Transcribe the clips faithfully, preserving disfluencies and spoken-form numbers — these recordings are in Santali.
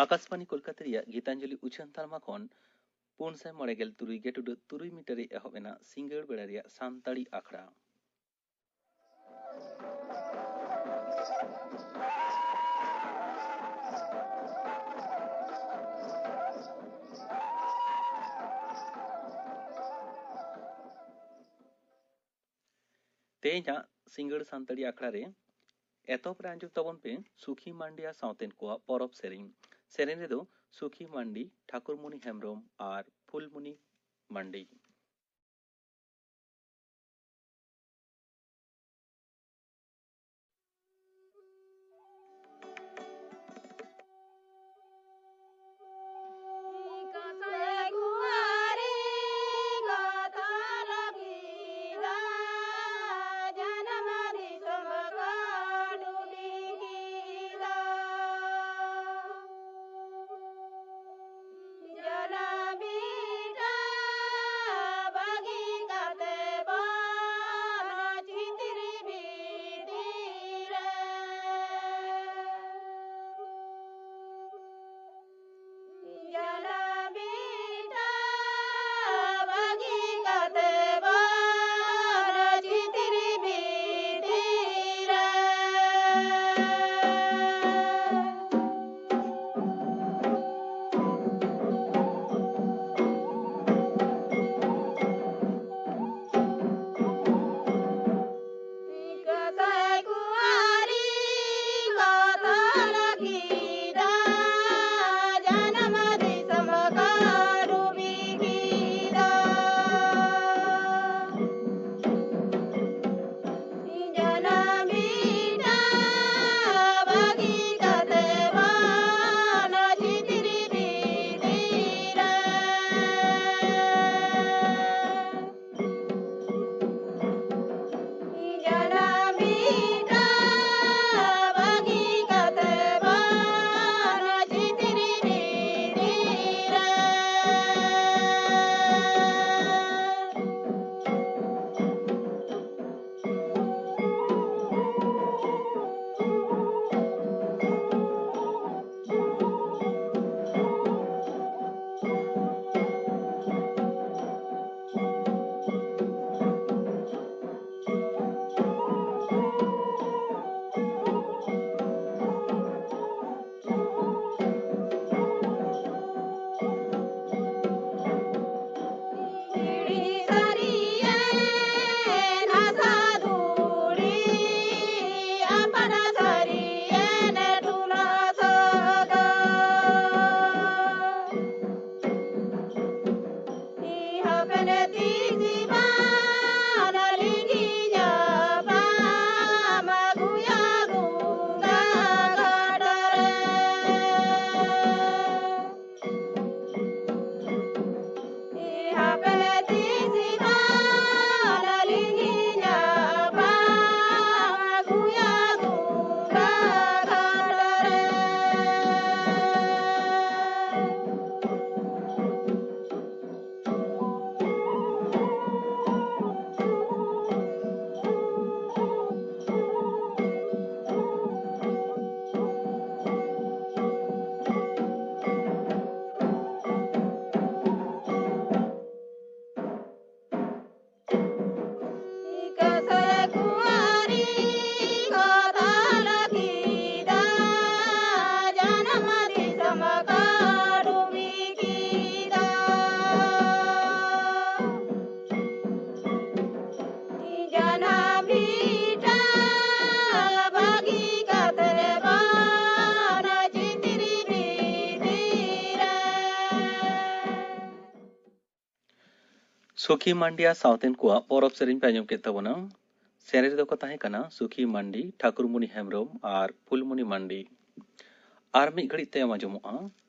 ᱟᱠᱟᱥᱵᱟᱱᱤ ᱠᱳᱞᱠᱟᱛᱟ ᱨᱮᱭᱟᱜ ᱜᱤᱛᱟᱧᱡᱚᱞᱤ ᱩᱪᱷᱟᱹᱱ ᱛᱟᱞᱢᱟ ᱠᱷᱚᱱ ᱯᱩᱱ ᱥᱟᱭ ᱢᱚᱬᱮ ᱜᱮᱞ ᱛᱩᱨᱩᱭ ᱜᱮᱴᱩᱰᱟᱹᱜ ᱛᱩᱨᱩᱭ ᱢᱤᱴᱟᱨ ᱨᱮ ᱮᱦᱚᱵ ᱮᱱᱟ ᱥᱤᱸᱜᱟᱹᱲ ᱵᱮᱲᱟ ᱨᱮᱭᱟᱜ ᱥᱟᱱᱛᱟᱲᱤ ᱟᱠᱷᱲᱟ᱾ ᱛᱮᱦᱮᱧᱟᱜ ᱥᱤᱸᱜᱟᱹᱲ ᱥᱟᱱᱛᱟᱲᱤ ᱟᱠᱷᱲᱟ ᱨᱮ ᱮᱛᱚᱦᱚᱵ ᱨᱮ ᱟᱸᱡᱚᱢ ᱛᱟᱵᱚᱱ ᱯᱮ ᱥᱩᱠᱷᱤ ᱢᱟᱱᱰᱤᱭᱟ ᱥᱟᱶᱛᱮᱱ ᱠᱚᱣᱟᱜ ᱯᱚᱨᱚᱵᱽ ᱥᱮᱨᱮᱧ᱾ ᱥᱮᱨᱮᱧ ᱨᱮᱫᱚ ᱥᱩᱠᱷᱤ ᱢᱟᱱᱰᱤ, ᱴᱷᱟᱠᱩᱨᱢᱩᱱᱤ ᱦᱮᱢᱵᱨᱚᱢ ᱟᱨ ᱯᱷᱩᱞᱢᱩᱱᱤ ᱢᱟᱱᱰᱤ᱾ ᱥᱩᱠᱷᱤ ᱢᱟᱱᱰᱤᱭᱟ ᱥᱟᱶᱛᱮᱱ ᱠᱚᱣᱟᱜ ᱯᱚᱨᱚᱵᱽ ᱥᱮᱨᱮᱧ ᱯᱮ ᱟᱸᱡᱚᱢ ᱠᱮᱫ ᱛᱟᱵᱚᱱᱟ᱾ ᱥᱮᱨᱮᱧ ᱨᱮᱫᱚ ᱠᱚ ᱛᱟᱦᱮᱸ ᱠᱟᱱᱟ ᱥᱩᱠᱷᱤ ᱢᱟᱱᱰᱤ, ᱴᱷᱟᱠᱩᱨᱢᱩᱱᱤ ᱦᱮᱢᱵᱨᱚᱢ ᱟᱨ ᱯᱷᱩᱞᱢᱩᱱᱤ ᱢᱟᱱᱰᱤ᱾ ᱟᱨ ᱢᱤᱫ ᱜᱷᱟᱹᱲᱤᱡ ᱛᱟᱭᱚᱢ ᱟᱸᱡᱚᱢᱚᱜᱼᱟ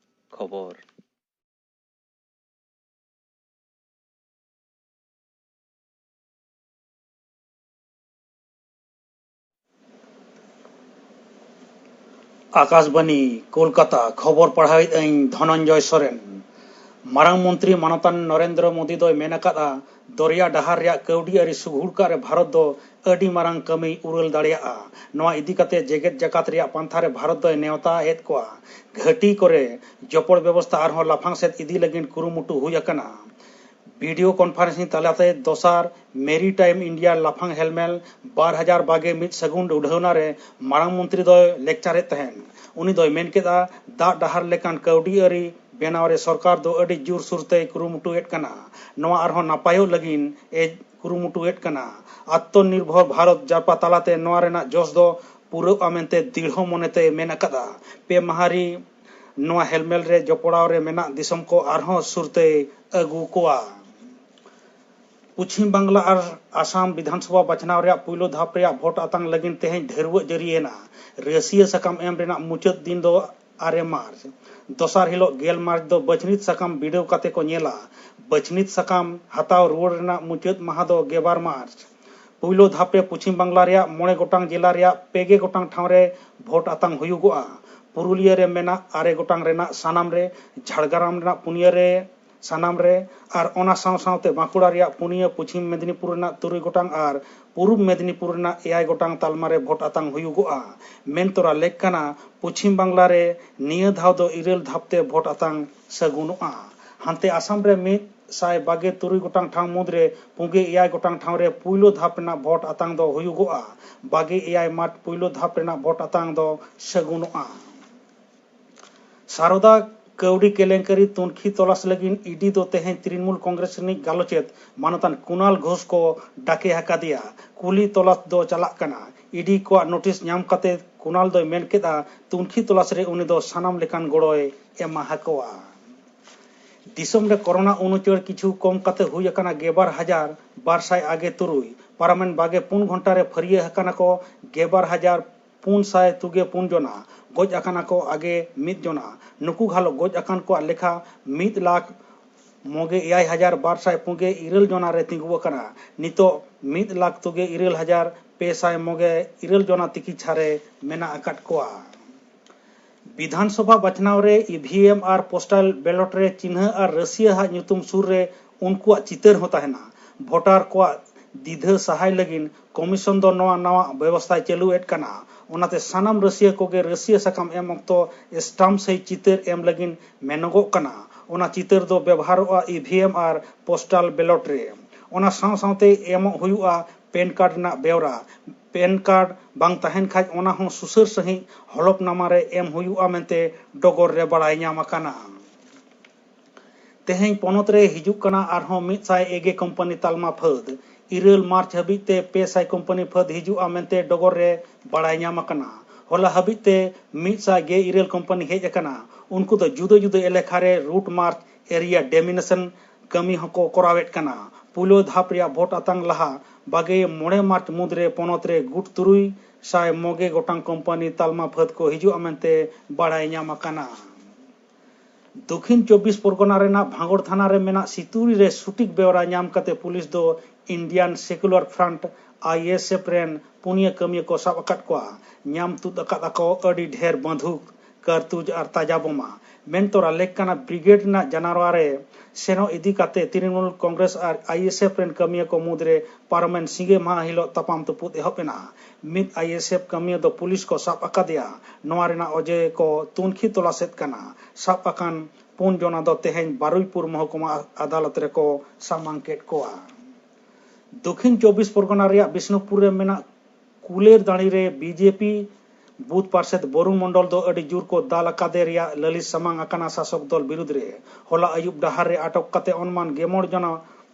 ᱠᱷᱚᱵᱚᱨ᱾ ᱟᱠᱟᱥᱵᱟᱱᱤ, ᱠᱳᱞᱠᱟᱛᱟ, ᱠᱷᱚᱵᱚᱨ ᱯᱟᱲᱦᱟᱣᱮᱫ ᱟᱹᱧ ᱫᱷᱚᱱᱚᱱᱡᱚᱭ ᱥᱚᱨᱮᱱ᱾ ᱢᱟᱨᱟᱝ ᱢᱚᱱᱛᱨᱤ ᱢᱟᱱᱚᱛᱟᱱ ᱱᱚᱨᱮᱱᱫᱨᱚ ᱢᱳᱫᱤ ᱫᱚᱭ ᱢᱮᱱ ᱟᱠᱟᱫᱼᱟ, ᱫᱚᱨᱭᱟ ᱰᱟᱦᱟᱨ ᱨᱮᱭᱟᱜ ᱠᱟᱹᱣᱰᱤ ᱟᱹᱨᱤ ᱥᱩᱜᱩᱲ ᱠᱟᱜ ᱨᱮ ᱵᱷᱟᱨᱚᱛ ᱫᱚ ᱟᱹᱰᱤ ᱢᱟᱨᱟᱝ ᱠᱟᱹᱢᱤᱭ ᱩᱨᱟᱹᱞ ᱫᱟᱲᱮᱭᱟᱜᱼᱟ᱾ ᱱᱚᱣᱟ ᱤᱫᱤ ᱠᱟᱛᱮ ᱡᱮᱜᱮᱛ ᱡᱟᱠᱟᱛ ᱨᱮᱭᱟᱜ ᱯᱟᱱᱛᱷᱟ ᱨᱮ ᱵᱷᱟᱨᱚᱛ ᱫᱚᱭ ᱱᱮᱣᱛᱟ ᱮᱫ ᱠᱚᱣᱟ᱾ ᱜᱷᱟᱹᱴᱤ ᱠᱚᱨᱮ ᱡᱚᱯᱚᱲ ᱵᱮᱵᱚᱥᱛᱷᱟ ᱟᱨᱦᱚᱸ ᱞᱟᱯᱷᱟᱝ ᱥᱮᱫ ᱤᱫᱤ ᱞᱟᱹᱜᱤᱫ ᱠᱩᱨᱩᱢᱩᱴᱩ ᱦᱩᱭ ᱟᱠᱟᱱᱟ᱾ ᱵᱷᱤᱰᱤᱭᱳ ᱠᱚᱱᱯᱷᱟᱨᱮᱱᱥᱤᱝ ᱛᱟᱞᱟᱛᱮ ᱫᱚᱥᱟᱨ ᱢᱮᱨᱤᱴᱟᱭᱤᱢ ᱤᱱᱰᱤᱭᱟ ᱞᱟᱯᱷᱟᱝ ᱦᱮᱞᱢᱮᱞ ᱵᱟᱨ ᱦᱟᱡᱟᱨ ᱵᱟᱜᱮ ᱢᱤᱫ ᱥᱟᱹᱜᱩᱱ ᱩᱰᱷᱟᱹᱣᱱᱟ ᱨᱮ ᱢᱟᱨᱟᱝ ᱢᱚᱱᱛᱨᱤ ᱫᱚᱭ ᱞᱮᱠᱪᱟᱨᱮᱫ ᱛᱟᱦᱮᱸᱫ᱾ ᱩᱱᱤ ᱫᱚᱭ ᱢᱮᱱ ᱠᱮᱫᱼᱟ, ᱫᱟᱜ ᱰᱟᱦᱟᱨ ᱞᱮᱠᱟᱱ ᱠᱟᱹᱣᱰᱤ ᱟᱹᱨᱤ ᱵᱮᱱᱟᱣ ᱨᱮ ᱥᱚᱨᱠᱟᱨ ᱫᱚ ᱟᱹᱰᱤ ᱡᱳᱨᱥᱳᱨ ᱛᱮᱭ ᱠᱩᱨᱩᱢᱩᱴᱩᱭᱮᱫ ᱠᱟᱱᱟ᱾ ᱱᱚᱣᱟ ᱟᱨᱦᱚᱸ ᱱᱟᱯᱟᱭᱚᱜ ᱞᱟᱹᱜᱤᱫ ᱮ ᱠᱩᱨᱩᱢᱩᱴᱩᱭᱮᱫ ᱠᱟᱱᱟ᱾ ᱟᱛᱢᱚᱱᱤᱨᱵᱷᱚᱨ ᱵᱷᱟᱨᱚᱛ ᱡᱟᱨᱯᱟ ᱛᱟᱞᱟᱛᱮ ᱱᱚᱣᱟ ᱨᱮᱱᱟᱜ ᱡᱚᱥ ᱫᱚ ᱯᱩᱨᱟᱹᱜᱼᱟ ᱢᱮᱱᱛᱮ ᱫᱤᱲᱦᱚ ᱢᱚᱱᱮᱛᱮᱭ ᱢᱮᱱ ᱟᱠᱟᱫᱼᱟ᱾ ᱯᱮ ᱢᱟᱦᱟ ᱨᱤ ᱱᱚᱣᱟ ᱦᱮᱞᱢᱮᱞ ᱨᱮ ᱡᱚᱯᱲᱟᱣ ᱨᱮ ᱢᱮᱱᱟᱜ ᱫᱤᱥᱚᱢ ᱠᱚ ᱟᱨᱦᱚᱸ ᱥᱩᱨᱛᱮᱭ ᱟᱹᱜᱩ ᱠᱚᱣᱟ᱾ ᱯᱚᱪᱷᱤᱢ ᱵᱟᱝᱞᱟ ᱟᱨ ᱟᱥᱟᱢ ᱵᱤᱫᱷᱟᱱ ᱥᱚᱵᱷᱟ ᱵᱟᱪᱷᱱᱟᱣ ᱨᱮᱭᱟᱜ ᱯᱩᱭᱞᱩ ᱫᱷᱟᱯ ᱨᱮᱭᱟᱜ ᱵᱷᱳᱴ ᱟᱛᱟᱝ ᱞᱟᱹᱜᱤᱫ ᱛᱮᱦᱮᱧ ᱰᱷᱟᱹᱨᱣᱟᱹᱜ ᱡᱟᱹᱨᱤᱭᱮᱱᱟ᱾ ᱨᱟᱹᱥᱤᱭᱟᱹ ᱥᱟᱠᱟᱢ ᱮᱢ ᱨᱮᱱᱟᱜ ᱢᱩᱪᱟᱹᱫ ᱫᱤᱱ ᱫᱚ ᱟᱨᱮ ᱢᱟᱨᱪ᱾ ᱫᱚᱥᱟᱨ ᱦᱤᱞᱳᱜ ᱜᱮᱞ ᱢᱟᱨᱪ ᱫᱚ ᱵᱟᱹᱪᱷᱱᱤᱛ ᱥᱟᱠᱟᱢ ᱵᱤᱰᱟᱹᱣ ᱠᱟᱛᱮ ᱠᱚ ᱧᱮᱞᱟ᱾ ᱵᱟᱹᱪᱷᱱᱤᱛ ᱥᱟᱠᱟᱢ ᱦᱟᱛᱟᱣ ᱨᱩᱣᱟᱹᱲ ᱨᱮᱱᱟᱜ ᱢᱩᱪᱟᱹᱫ ᱢᱟᱦᱟ ᱫᱚ ᱜᱮᱞᱵᱟᱨ ᱢᱟᱨᱪ᱾ ᱯᱩᱭᱞᱩ ᱫᱷᱟᱯ ᱨᱮ ᱯᱚᱪᱷᱤᱢ ᱵᱟᱝᱞᱟ ᱨᱮᱭᱟᱜ ᱢᱚᱬᱮ ᱜᱚᱴᱟᱝ ᱡᱮᱞᱟ ᱨᱮᱭᱟᱜ ᱯᱮ ᱜᱮ ᱜᱚᱴᱟᱝ ᱴᱷᱟᱶ ᱨᱮ ᱵᱷᱳᱴ ᱟᱛᱟᱝ ᱦᱩᱭᱩᱜᱚᱜᱼᱟ᱾ ᱯᱩᱨᱩᱞᱤᱭᱟᱹ ᱨᱮ ᱢᱮᱱᱟᱜ ᱟᱨᱮ ᱜᱚᱴᱟᱝ ᱨᱮᱱᱟᱜ ᱥᱟᱱᱟᱢ ᱨᱮ, ᱡᱷᱟᱲᱜᱨᱟᱢ ᱨᱮᱱᱟᱜ ᱯᱩᱱᱭᱟᱹ ᱨᱮ ᱥᱟᱱᱟᱢ ᱨᱮ, ᱟᱨ ᱚᱱᱟ ᱥᱟᱶ ᱥᱟᱶᱛᱮ ᱵᱟᱸᱠᱩᱲᱟ ᱨᱮᱭᱟᱜ ᱯᱩᱱᱭᱟᱹ, ᱯᱚᱪᱷᱤᱢ ᱢᱮᱫᱽᱱᱤᱯᱩᱨ ᱨᱮᱱᱟᱜ ᱛᱩᱨᱩᱭ ᱜᱚᱴᱟᱝ ᱟᱨ ᱯᱩᱨᱩᱵᱽ ᱢᱮᱫᱽᱱᱤᱯᱩᱨ ᱨᱮᱱᱟᱜ ᱮᱭᱟᱭ ᱜᱚᱴᱟᱝ ᱛᱟᱞᱢᱟ ᱨᱮ ᱵᱷᱳᱴ ᱟᱛᱟᱝ ᱦᱩᱭᱩᱜᱚᱜᱼᱟ᱾ ᱢᱮᱱ ᱛᱚᱨᱟ ᱞᱮᱠ ᱠᱟᱱᱟ, ᱯᱚᱪᱷᱤᱢ ᱵᱟᱝᱞᱟ ᱨᱮ ᱱᱤᱭᱟᱹ ᱫᱷᱟᱣ ᱫᱚ ᱤᱨᱟᱹᱞ ᱫᱷᱟᱯ ᱛᱮ ᱵᱷᱳᱴ ᱟᱛᱟᱝ ᱥᱟᱹᱜᱩᱱᱚᱜᱼᱟ᱾ ᱦᱟᱱᱛᱮ ᱟᱥᱟᱢ ᱨᱮ ᱢᱤᱫ ᱥᱟᱭ ᱵᱟᱜᱮ ᱛᱩᱨᱩᱭ ᱜᱚᱴᱟᱝ ᱴᱷᱟᱶ ᱢᱩᱫᱽᱨᱮ ᱯᱩᱸᱜᱮ ᱮᱭᱟᱭ ᱜᱚᱴᱟᱝ ᱴᱷᱟᱶ ᱨᱮ ᱯᱩᱭᱞᱩ ᱫᱷᱟᱯ ᱨᱮᱱᱟᱜ ᱵᱷᱳᱴ ᱟᱛᱟᱝ ᱫᱚ ᱦᱩᱭᱩᱜᱚᱜᱼᱟ᱾ ᱵᱟᱜᱮ ᱮᱭᱟᱭ ᱢᱟᱨᱪ ᱯᱩᱭᱞᱩ ᱫᱷᱟᱯ ᱨᱮᱱᱟᱜ ᱵᱷᱳᱴ ᱟᱛᱟᱝ ᱫᱚ ᱥᱟᱹᱜᱩᱱᱚᱜᱼᱟ᱾ ᱥᱟᱨᱚᱫᱟ ᱠᱟᱹᱣᱰᱤ ᱠᱮᱞᱮᱝᱠᱟᱨᱤ ᱛᱩᱱᱠᱷᱤ ᱛᱚᱞᱟᱥ ᱞᱟᱹᱜᱤᱫ ᱤᱰᱤ ᱫᱚ ᱛᱮᱦᱮᱧ ᱛᱨᱤᱱᱢᱩᱞ ᱠᱚᱝᱜᱨᱮᱥ ᱨᱤᱱᱤᱡ ᱜᱟᱞᱚᱪᱮᱫ ᱢᱟᱱᱚᱛᱟᱱ ᱠᱩᱱᱟᱞ ᱜᱷᱳᱥ ᱠᱚ ᱰᱟᱠᱮ ᱟᱠᱟᱫᱮᱭᱟ᱾ ᱠᱩᱞᱤ ᱛᱚᱞᱟᱥ ᱫᱚ ᱪᱟᱞᱟᱜ ᱠᱟᱱᱟ᱾ ᱤᱰᱤ ᱠᱚᱣᱟᱜ ᱱᱳᱴᱤᱥ ᱧᱟᱢ ᱠᱟᱛᱮ ᱠᱩᱱᱟᱞ ᱫᱚᱭ ᱢᱮᱱ ᱠᱮᱫᱼᱟ, ᱛᱩᱱᱠᱷᱤ ᱛᱚᱞᱟᱥ ᱨᱮ ᱩᱱᱤ ᱫᱚ ᱥᱟᱱᱟᱢ ᱞᱮᱠᱟᱱ ᱜᱚᱲᱚᱭ ᱮᱢᱟ ᱟᱠᱚᱣᱟ᱾ ᱫᱤᱥᱚᱢ ᱨᱮ ᱠᱳᱨᱳᱱᱟ ᱩᱱᱩᱪᱟᱹᱲ ᱠᱤᱪᱷᱩ ᱠᱚᱢ ᱠᱟᱛᱮ ᱦᱩᱭ ᱟᱠᱟᱱᱟ ᱜᱮᱞᱵᱟᱨ ᱦᱟᱡᱟᱨ ᱵᱟᱨ ᱥᱟᱭ ᱟᱜᱮ ᱛᱩᱨᱩᱭ᱾ ᱯᱟᱨᱚᱢᱮᱱ ᱵᱟᱜᱮ ᱯᱩᱱ ᱜᱷᱚᱱᱴᱟ ᱨᱮ ᱯᱷᱟᱹᱨᱭᱟᱹ ᱟᱠᱟᱱᱟ ᱠᱚ ᱜᱮᱞᱵᱟᱨ ᱦᱟᱡᱟᱨ ᱯᱩᱱ ᱥᱟᱭ ᱛᱩᱜᱮ ᱯᱩᱱ ᱡᱚᱱᱟ᱾ ᱜᱚᱡ ᱟᱠᱟᱱᱟ ᱠᱚ ᱟᱜᱮ ᱢᱤᱫ ᱡᱚᱱᱟ᱾ ᱱᱩᱠᱩ ᱜᱷᱟᱞᱚ ᱜᱚᱡ ᱟᱠᱟᱱ ᱠᱚᱣᱟᱜ ᱞᱮᱠᱷᱟ ᱢᱤᱫ ᱞᱟᱠᱷ ᱢᱚᱜᱮ ᱮᱭᱟᱭ ᱦᱟᱡᱟᱨ ᱵᱟᱨ ᱥᱟᱭ ᱯᱩᱜᱮ ᱤᱨᱟᱹᱞ ᱡᱚᱱᱟ ᱨᱮ ᱛᱤᱸᱜᱩ ᱟᱠᱟᱱᱟ᱾ ᱱᱤᱛᱚᱜ ᱢᱤᱫ ᱞᱟᱠᱷ ᱛᱩᱜᱮ ᱤᱨᱟᱹᱞ ᱦᱟᱡᱟᱨ ᱯᱮ ᱥᱟᱭ ᱢᱚᱜᱮ ᱤᱨᱟᱹᱞ ᱡᱚᱱᱟ ᱛᱤᱠᱤᱪᱷᱟ ᱨᱮ ᱢᱮᱱᱟᱜ ᱟᱠᱟᱫ ᱠᱚᱣᱟ᱾ ᱵᱤᱫᱷᱟᱱ ᱥᱚᱵᱷᱟ ᱵᱟᱪᱷᱱᱟᱣ ᱨᱮ ᱤ ᱵᱷᱤ ᱮᱢ ᱟᱨ ᱯᱳᱥᱴᱟᱞ ᱵᱮᱞᱚᱴ ᱨᱮ ᱪᱤᱱᱦᱟᱹ ᱟᱨ ᱨᱟᱹᱥᱤᱭᱟᱹ ᱦᱟᱜ ᱧᱩᱛᱩᱢ ᱥᱩᱨ ᱨᱮ ᱩᱱᱠᱩᱣᱟᱜ ᱪᱤᱛᱟᱹᱨ ᱦᱚᱸ ᱛᱟᱦᱮᱱᱟ᱾ ᱵᱷᱳᱴᱟᱨ ᱠᱚᱣᱟᱜ ᱫᱤᱫᱷᱟᱹ ᱥᱟᱦᱟᱭ ᱞᱟᱹᱜᱤᱫ ᱠᱚᱢᱤᱥᱚᱱ ᱫᱚ ᱱᱚᱣᱟ ᱱᱟᱣᱟ ᱵᱮᱵᱚᱥᱛᱷᱟᱭ ᱪᱟᱹᱞᱩ ᱮᱫ ᱠᱟᱱᱟ᱾ ᱚᱱᱟᱛᱮ ᱥᱟᱱᱟᱢ ᱨᱟᱹᱥᱤᱭᱟᱹ ᱠᱚᱜᱮ ᱨᱟᱹᱥᱤᱭᱟᱹ ᱥᱟᱠᱟᱢ ᱮᱢ ᱚᱠᱛᱚ ᱥᱴᱟᱢᱯ ᱥᱟᱹᱦᱤᱡ ᱪᱤᱛᱟᱹᱨ ᱮᱢ ᱞᱟᱹᱜᱤᱫ ᱢᱮᱱᱚᱜᱚᱜ ᱠᱟᱱᱟ᱾ ᱚᱱᱟ ᱪᱤᱛᱟᱹᱨ ᱫᱚ ᱵᱮᱵᱚᱦᱟᱨᱚᱜᱼᱟ ᱤ ᱵᱷᱤ ᱮᱢ ᱟᱨ ᱯᱳᱥᱴᱟᱞ ᱵᱮᱞᱚᱴ ᱨᱮ᱾ ᱚᱱᱟ ᱥᱟᱶ ᱥᱟᱶᱛᱮ ᱮᱢᱚᱜ ᱦᱩᱭᱩᱜᱼᱟ ᱯᱮᱱ ᱠᱟᱨᱰ ᱨᱮᱱᱟᱜ ᱵᱮᱣᱨᱟ᱾ ᱯᱮᱱ ᱠᱟᱨᱰ ᱵᱟᱝ ᱛᱟᱦᱮᱱ ᱠᱷᱟᱡ ᱚᱱᱟ ᱦᱚᱸ ᱥᱩᱥᱟᱹᱨ ᱥᱟᱹᱦᱤᱡ ᱦᱚᱞᱚᱯᱱᱟᱢᱟ ᱨᱮ ᱮᱢ ᱦᱩᱭᱩᱜᱼᱟ ᱢᱮᱱᱛᱮ ᱰᱚᱜᱚᱨ ᱨᱮ ᱵᱟᱲᱟᱭ ᱧᱟᱢ ᱟᱠᱟᱱᱟ᱾ ᱛᱮᱦᱮᱧ ᱯᱚᱱᱚᱛ ᱨᱮ ᱦᱤᱡᱩᱜ ᱠᱟᱱᱟ ᱟᱨᱦᱚᱸ ᱢᱤᱫ ᱥᱟᱭ ᱮᱜᱮ ᱠᱳᱢᱯᱟᱱᱤ ᱛᱟᱞᱢᱟ ᱯᱷᱟᱹᱫ᱾ ᱤᱨᱟᱹᱞ ᱢᱟᱨᱪ ᱦᱟᱹᱵᱤᱡ ᱛᱮ ᱯᱮ ᱥᱟᱭ ᱠᱳᱢᱯᱟᱱᱤ ᱯᱷᱟᱹᱫ ᱦᱤᱡᱩᱜᱼᱟ ᱢᱮᱱᱛᱮ ᱰᱚᱜᱚᱨ ᱨᱮ ᱵᱟᱲᱟᱭ ᱧᱟᱢ ᱟᱠᱟᱱᱟ᱾ ᱦᱚᱞᱟ ᱦᱟᱹᱵᱤᱡ ᱛᱮ ᱢᱤᱫ ᱥᱟᱭ ᱜᱮᱞ ᱤᱨᱟᱹᱞ ᱠᱳᱢᱯᱟᱱᱤ ᱦᱮᱡ ᱟᱠᱟᱱᱟ᱾ ᱩᱱᱠᱩ ᱫᱚ ᱡᱩᱫᱟᱹ ᱡᱩᱫᱟᱹ ᱮᱞᱟᱠᱟ ᱨᱮ ᱨᱩᱴ ᱢᱟᱨᱪ ᱮᱨᱤᱭᱟ ᱰᱮᱢᱤᱱᱮᱥᱚᱱ ᱠᱟᱹᱢᱤ ᱦᱚᱸᱠᱚ ᱠᱚᱨᱟᱣᱮᱫ ᱠᱟᱱᱟ᱾ ᱯᱩᱭᱞᱩ ᱫᱷᱟᱯ ᱨᱮᱭᱟᱜ ᱵᱷᱳᱴ ᱟᱛᱟᱝ ᱞᱟᱦᱟ ᱵᱟᱜᱮ ᱢᱚᱬᱮ ᱢᱟᱨᱪ ᱢᱩᱫᱽᱨᱮ ᱯᱚᱱᱚᱛ ᱨᱮ ᱜᱩᱴ ᱛᱩᱨᱩᱭ ᱥᱟᱭ ᱢᱚᱜᱮ ᱜᱚᱴᱟᱝ ᱠᱳᱢᱯᱟᱱᱤ ᱛᱟᱞᱢᱟ ᱯᱷᱟᱹᱫ ᱠᱚ ᱦᱤᱡᱩᱜᱼᱟ ᱢᱮᱱᱛᱮ ᱵᱟᱲᱟᱭ ᱧᱟᱢ ᱟᱠᱟᱱᱟ᱾ ᱫᱚᱠᱷᱤᱱ ᱪᱚᱵᱵᱤᱥ ᱯᱚᱨᱜᱚᱱᱟ ᱨᱮᱱᱟᱜ ᱵᱷᱟᱸᱜᱚᱲ ᱛᱷᱟᱱᱟ ᱨᱮ ᱢᱮᱱᱟᱜ ᱥᱤᱛᱩᱨᱤ ᱨᱮ ᱥᱚᱴᱷᱤᱠ ᱵᱮᱣᱨᱟ ᱧᱟᱢ ᱠᱟᱛᱮ ᱯᱩᱞᱤᱥ ᱫᱚ Indian secular front, I S F, ᱨᱮᱱ ᱯᱩᱱᱭᱟᱹ ᱠᱟᱹᱢᱤᱭᱟᱹ ᱠᱚ ᱥᱟᱵ ᱟᱠᱟᱫ ᱠᱚᱣᱟ᱾ ᱧᱟᱢ ᱛᱩᱫ ᱟᱠᱟᱫ ᱟᱠᱚ ᱟᱹᱰᱤ ᱰᱷᱮᱨ ᱵᱟᱹᱱᱫᱷᱩᱠ, ᱠᱟᱨᱛᱩᱡᱽ ᱟᱨ ᱛᱟᱡᱟ ᱵᱳᱢᱟ᱾ ᱢᱮᱱ ᱛᱚᱨᱟ ᱞᱮᱠ ᱠᱟᱱᱟ ᱵᱨᱤᱜᱮᱰ ᱨᱮᱱᱟᱜ ᱡᱟᱱᱣᱟ ᱨᱮ ᱥᱮᱱᱚᱜ ᱤᱫᱤ ᱠᱟᱛᱮ ᱛᱨᱤᱱᱢᱩᱞ ᱠᱚᱝᱜᱨᱮᱥ ᱟᱨ ᱟᱭ ᱮᱥ ᱮᱯᱷ ᱨᱮᱱ ᱠᱟᱹᱢᱤᱭᱟᱹ ᱠᱚ ᱢᱩᱫᱽᱨᱮ ᱯᱟᱨᱚᱢᱮᱱ ᱥᱤᱸᱜᱮ ᱢᱟᱦᱟ ᱦᱤᱞᱳᱜ ᱛᱟᱯᱟᱢ ᱛᱩᱯᱩᱫ ᱮᱦᱚᱵ ᱮᱱᱟ᱾ ᱢᱤᱫ ᱟᱭ ᱮᱥ ᱮᱯᱷ ᱠᱟᱹᱢᱤᱭᱟᱹ ᱫᱚ ᱯᱩᱞᱤᱥ ᱠᱚ ᱥᱟᱵ ᱟᱠᱟᱫᱮᱭᱟ᱾ ᱱᱚᱣᱟ ᱨᱮᱱᱟᱜ ᱚᱡᱮ ᱠᱚ ᱛᱩᱱᱠᱷᱤ ᱛᱚᱞᱟᱥᱮᱫ ᱠᱟᱱᱟ᱾ ᱥᱟᱵ ᱟᱠᱟᱱ ᱯᱩᱱ ᱡᱚᱱᱟ ᱫᱚ ᱛᱮᱦᱮᱧ ᱵᱟᱨᱩᱭᱯᱩᱨ ᱢᱚᱦᱚᱠᱩᱢᱟ ᱟᱫᱟᱞᱚᱛ ᱨᱮᱠᱚ ᱥᱟᱢᱟᱝ ᱠᱮᱫ ᱠᱚᱣᱟ᱾ ᱫᱚᱠᱷᱤᱱ ᱪᱚᱵᱵᱤᱥ ᱯᱚᱨᱜᱚᱱᱟ ᱨᱮᱭᱟᱜ ᱵᱤᱥᱱᱩᱯᱩᱨ ᱨᱮ ᱢᱮᱱᱟᱜ ᱠᱩᱞᱮᱨ ᱫᱟᱲᱤ ᱨᱮ ᱵᱤ ᱡᱮ ᱯᱤ ᱵᱩᱛᱷ ᱯᱟᱨᱥᱮᱛ ᱵᱚᱨᱩᱱ ᱢᱚᱱᱰᱚᱞ ᱫᱚ ᱟᱹᱰᱤ ᱡᱳᱨ ᱠᱚ ᱫᱟᱞ ᱟᱠᱟᱫᱮ ᱨᱮᱭᱟᱜ ᱞᱟᱹᱞᱤᱥ ᱥᱟᱢᱟᱝ ᱟᱠᱟᱱᱟ ᱥᱟᱥᱚᱠ ᱫᱚᱞ ᱵᱤᱨᱩᱫᱽ ᱨᱮ᱾ ᱦᱚᱞᱟ ᱟᱹᱭᱩᱵ ᱰᱟᱦᱟᱨ ᱨᱮ ᱟᱴᱚᱠ ᱠᱟᱛᱮ ᱚᱱᱢᱟᱱ ᱜᱮᱢᱚᱬ ᱡᱚᱱᱟ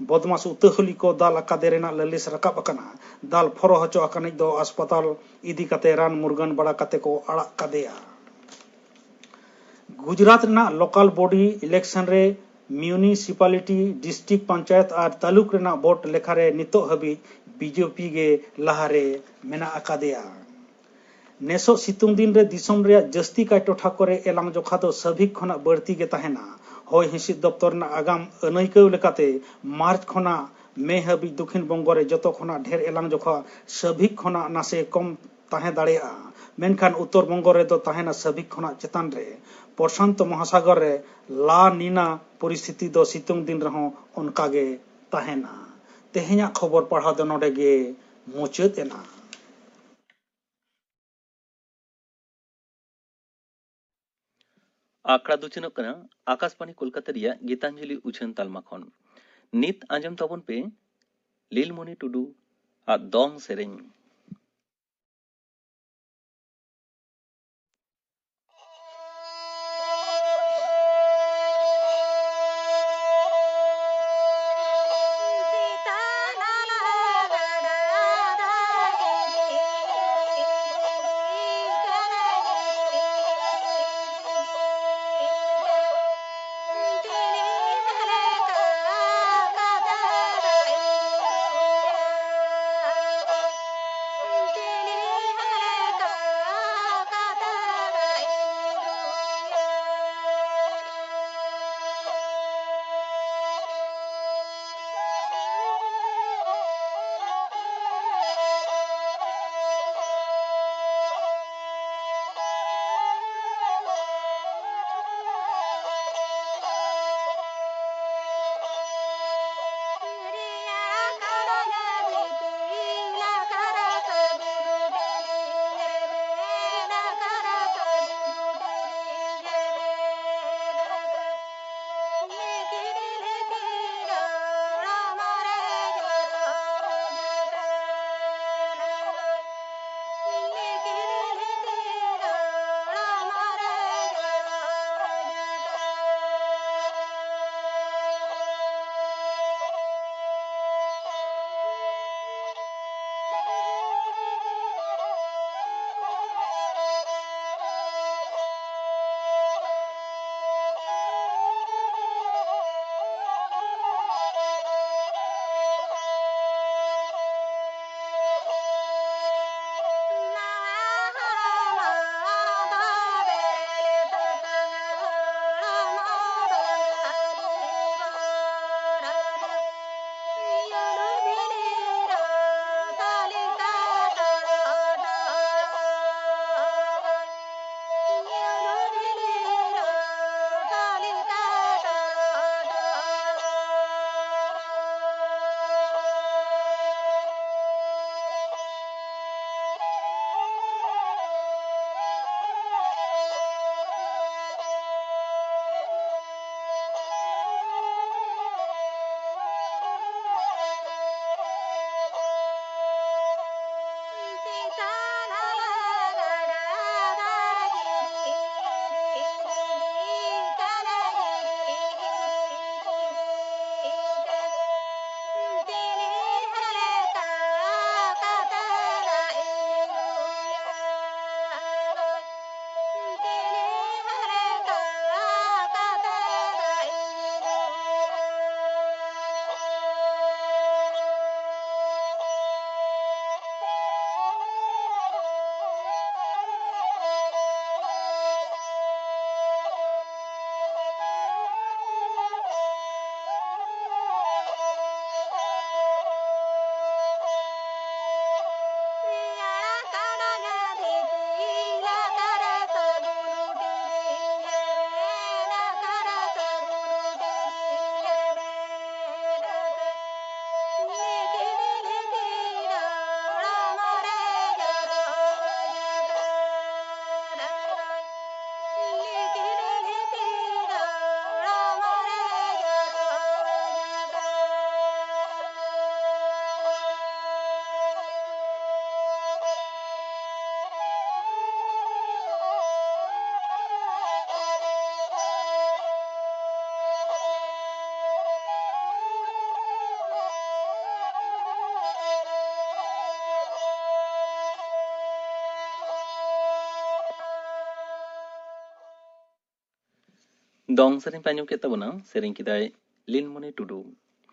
ᱵᱚᱫᱢᱟᱥ ᱩᱛᱟᱹᱦᱟᱹᱞᱤ ᱠᱚ ᱫᱟᱞ ᱟᱠᱟᱫᱮ ᱨᱮᱱᱟᱜ ᱞᱟᱹᱞᱤᱥ ᱨᱟᱠᱟᱵ ᱟᱠᱟᱱᱟ᱾ ᱫᱟᱞ ᱯᱷᱚᱨᱚ ᱦᱚᱪᱚ ᱟᱠᱟᱱᱤᱡ ᱫᱚ ᱟᱥᱯᱟᱛᱟᱞ ᱤᱫᱤ ᱠᱟᱛᱮ ᱨᱟᱱ ᱢᱩᱨᱜᱟᱹᱱ ᱵᱟᱲᱟ ᱠᱟᱛᱮ ᱠᱚ ᱟᱲᱟᱜ ᱠᱟᱫᱮᱭᱟ᱾ ᱜᱩᱡᱽᱨᱟᱴ ᱨᱮᱱᱟᱜ ᱞᱳᱠᱟᱞ ᱵᱚᱰᱤ ᱤᱞᱮᱠᱥᱚᱱ ᱨᱮ ᱢᱤᱭᱩᱱᱤᱥᱤᱯᱟᱞᱤᱴᱤ, ᱰᱤᱥᱴᱨᱤᱠᱴ ᱯᱚᱧᱪᱟᱭᱮᱛ ᱟᱨ ᱛᱟᱞᱩᱠ ᱨᱮᱱᱟᱜ ᱵᱷᱳᱴ ᱞᱮᱠᱷᱟ ᱨᱮ ᱱᱤᱛᱚᱜ ᱦᱟᱹᱵᱤᱡ ᱵᱤᱡᱮᱯᱤ ᱜᱮ ᱞᱟᱦᱟ ᱨᱮ ᱢᱮᱱᱟᱜ ᱟᱠᱟᱫᱮᱭᱟ᱾ ᱱᱮᱥᱚᱜ ᱥᱤᱛᱩᱝ ᱫᱤᱱ ᱨᱮ ᱫᱤᱥᱚᱢ ᱨᱮᱭᱟᱜ ᱡᱟᱹᱥᱛᱤ ᱠᱟᱭ ᱴᱚᱴᱷᱟ ᱠᱚᱨᱮ ᱮᱞᱟᱝ ᱡᱚᱠᱷᱟ ᱫᱚ ᱥᱟᱵᱷᱤᱠ ᱠᱷᱚᱱᱟᱜ ᱵᱟᱹᱲᱛᱤ ᱜᱮ ᱛᱟᱦᱮᱱᱟ᱾ ᱦᱚᱭ ᱦᱤᱸᱥᱤᱫ ᱫᱚᱯᱛᱚᱨ ᱨᱮᱱᱟᱜ ᱟᱜᱟᱢ ᱟᱹᱱᱟᱹᱭᱠᱟᱹᱣ ᱞᱮᱠᱟᱛᱮ, ᱢᱟᱨᱪ ᱠᱷᱚᱱᱟᱜ ᱢᱮ ᱦᱟᱹᱵᱤᱡ ᱫᱚᱠᱷᱤᱱ ᱵᱚᱝᱜᱚ ᱨᱮ ᱡᱚᱛᱚ ᱠᱷᱚᱱᱟᱜ ᱰᱷᱮᱨ ᱮᱞᱟᱝ ᱡᱚᱠᱷᱟ ᱥᱟᱵᱷᱤᱠ ᱠᱷᱚᱱᱟᱜ ᱱᱟᱥᱮ ᱠᱚᱢ ᱛᱟᱦᱮᱸ ᱫᱟᱲᱮᱭᱟᱜᱼᱟ, ᱢᱮᱱᱠᱷᱟᱱ ᱩᱛᱛᱚᱨ ᱵᱚᱝᱜᱚ ᱨᱮᱫᱚ ᱛᱟᱦᱮᱱᱟ ᱥᱟᱵᱷᱤᱠ ᱠᱷᱚᱱᱟᱜ ᱪᱮᱛᱟᱱ ᱨᱮ᱾ ᱯᱨᱚᱥᱟᱱᱛᱚ ᱢᱚᱦᱟᱥᱟᱜᱚᱨ ᱨᱮ ᱞᱟ ᱱᱤᱱᱟ ᱯᱚᱨᱤᱥᱛᱷᱤᱛᱤ ᱫᱚ ᱥᱤᱛᱩᱝ ᱫᱤᱱ ᱨᱮᱦᱚᱸ ᱚᱱᱠᱟ ᱜᱮ ᱛᱟᱦᱮᱱᱟ᱾ ᱛᱮᱦᱮᱧᱟᱜ ᱠᱷᱚᱵᱚᱨ ᱯᱟᱲᱦᱟᱣ ᱫᱚ ᱱᱚᱰᱮ ᱜᱮ ᱢᱩᱪᱟᱹᱫ ᱮᱱᱟ᱾ ᱟᱠᱷᱲᱟ ᱫᱚ ᱪᱮᱫᱚᱜ ᱠᱟᱱᱟ ᱟᱠᱟᱥᱵᱟᱬᱤ ᱠᱳᱞᱠᱟᱛᱟ ᱨᱮᱭᱟᱜ ᱜᱤᱛᱟᱧᱡᱚᱞᱤ ᱩᱪᱷᱟᱹᱱ ᱛᱟᱞᱢᱟ ᱠᱷᱚᱱ᱾ ᱱᱤᱛ ᱟᱸᱡᱚᱢ ᱛᱟᱵᱚᱱ ᱯᱮ ᱞᱤᱞᱢᱚᱱᱤ ᱴᱩᱰᱩ ᱟᱜ ᱫᱚᱝ ᱥᱮᱨᱮᱧ᱾ ᱫᱚᱝ ᱥᱮᱨᱮᱧ ᱯᱮ ᱟᱸᱡᱚᱢ ᱠᱮᱫ ᱛᱟᱵᱚᱱᱟ᱾ ᱥᱮᱨᱮᱧ ᱠᱮᱫᱟᱭ ᱞᱤᱞᱢᱚᱱᱤ ᱴᱩᱰᱩ᱾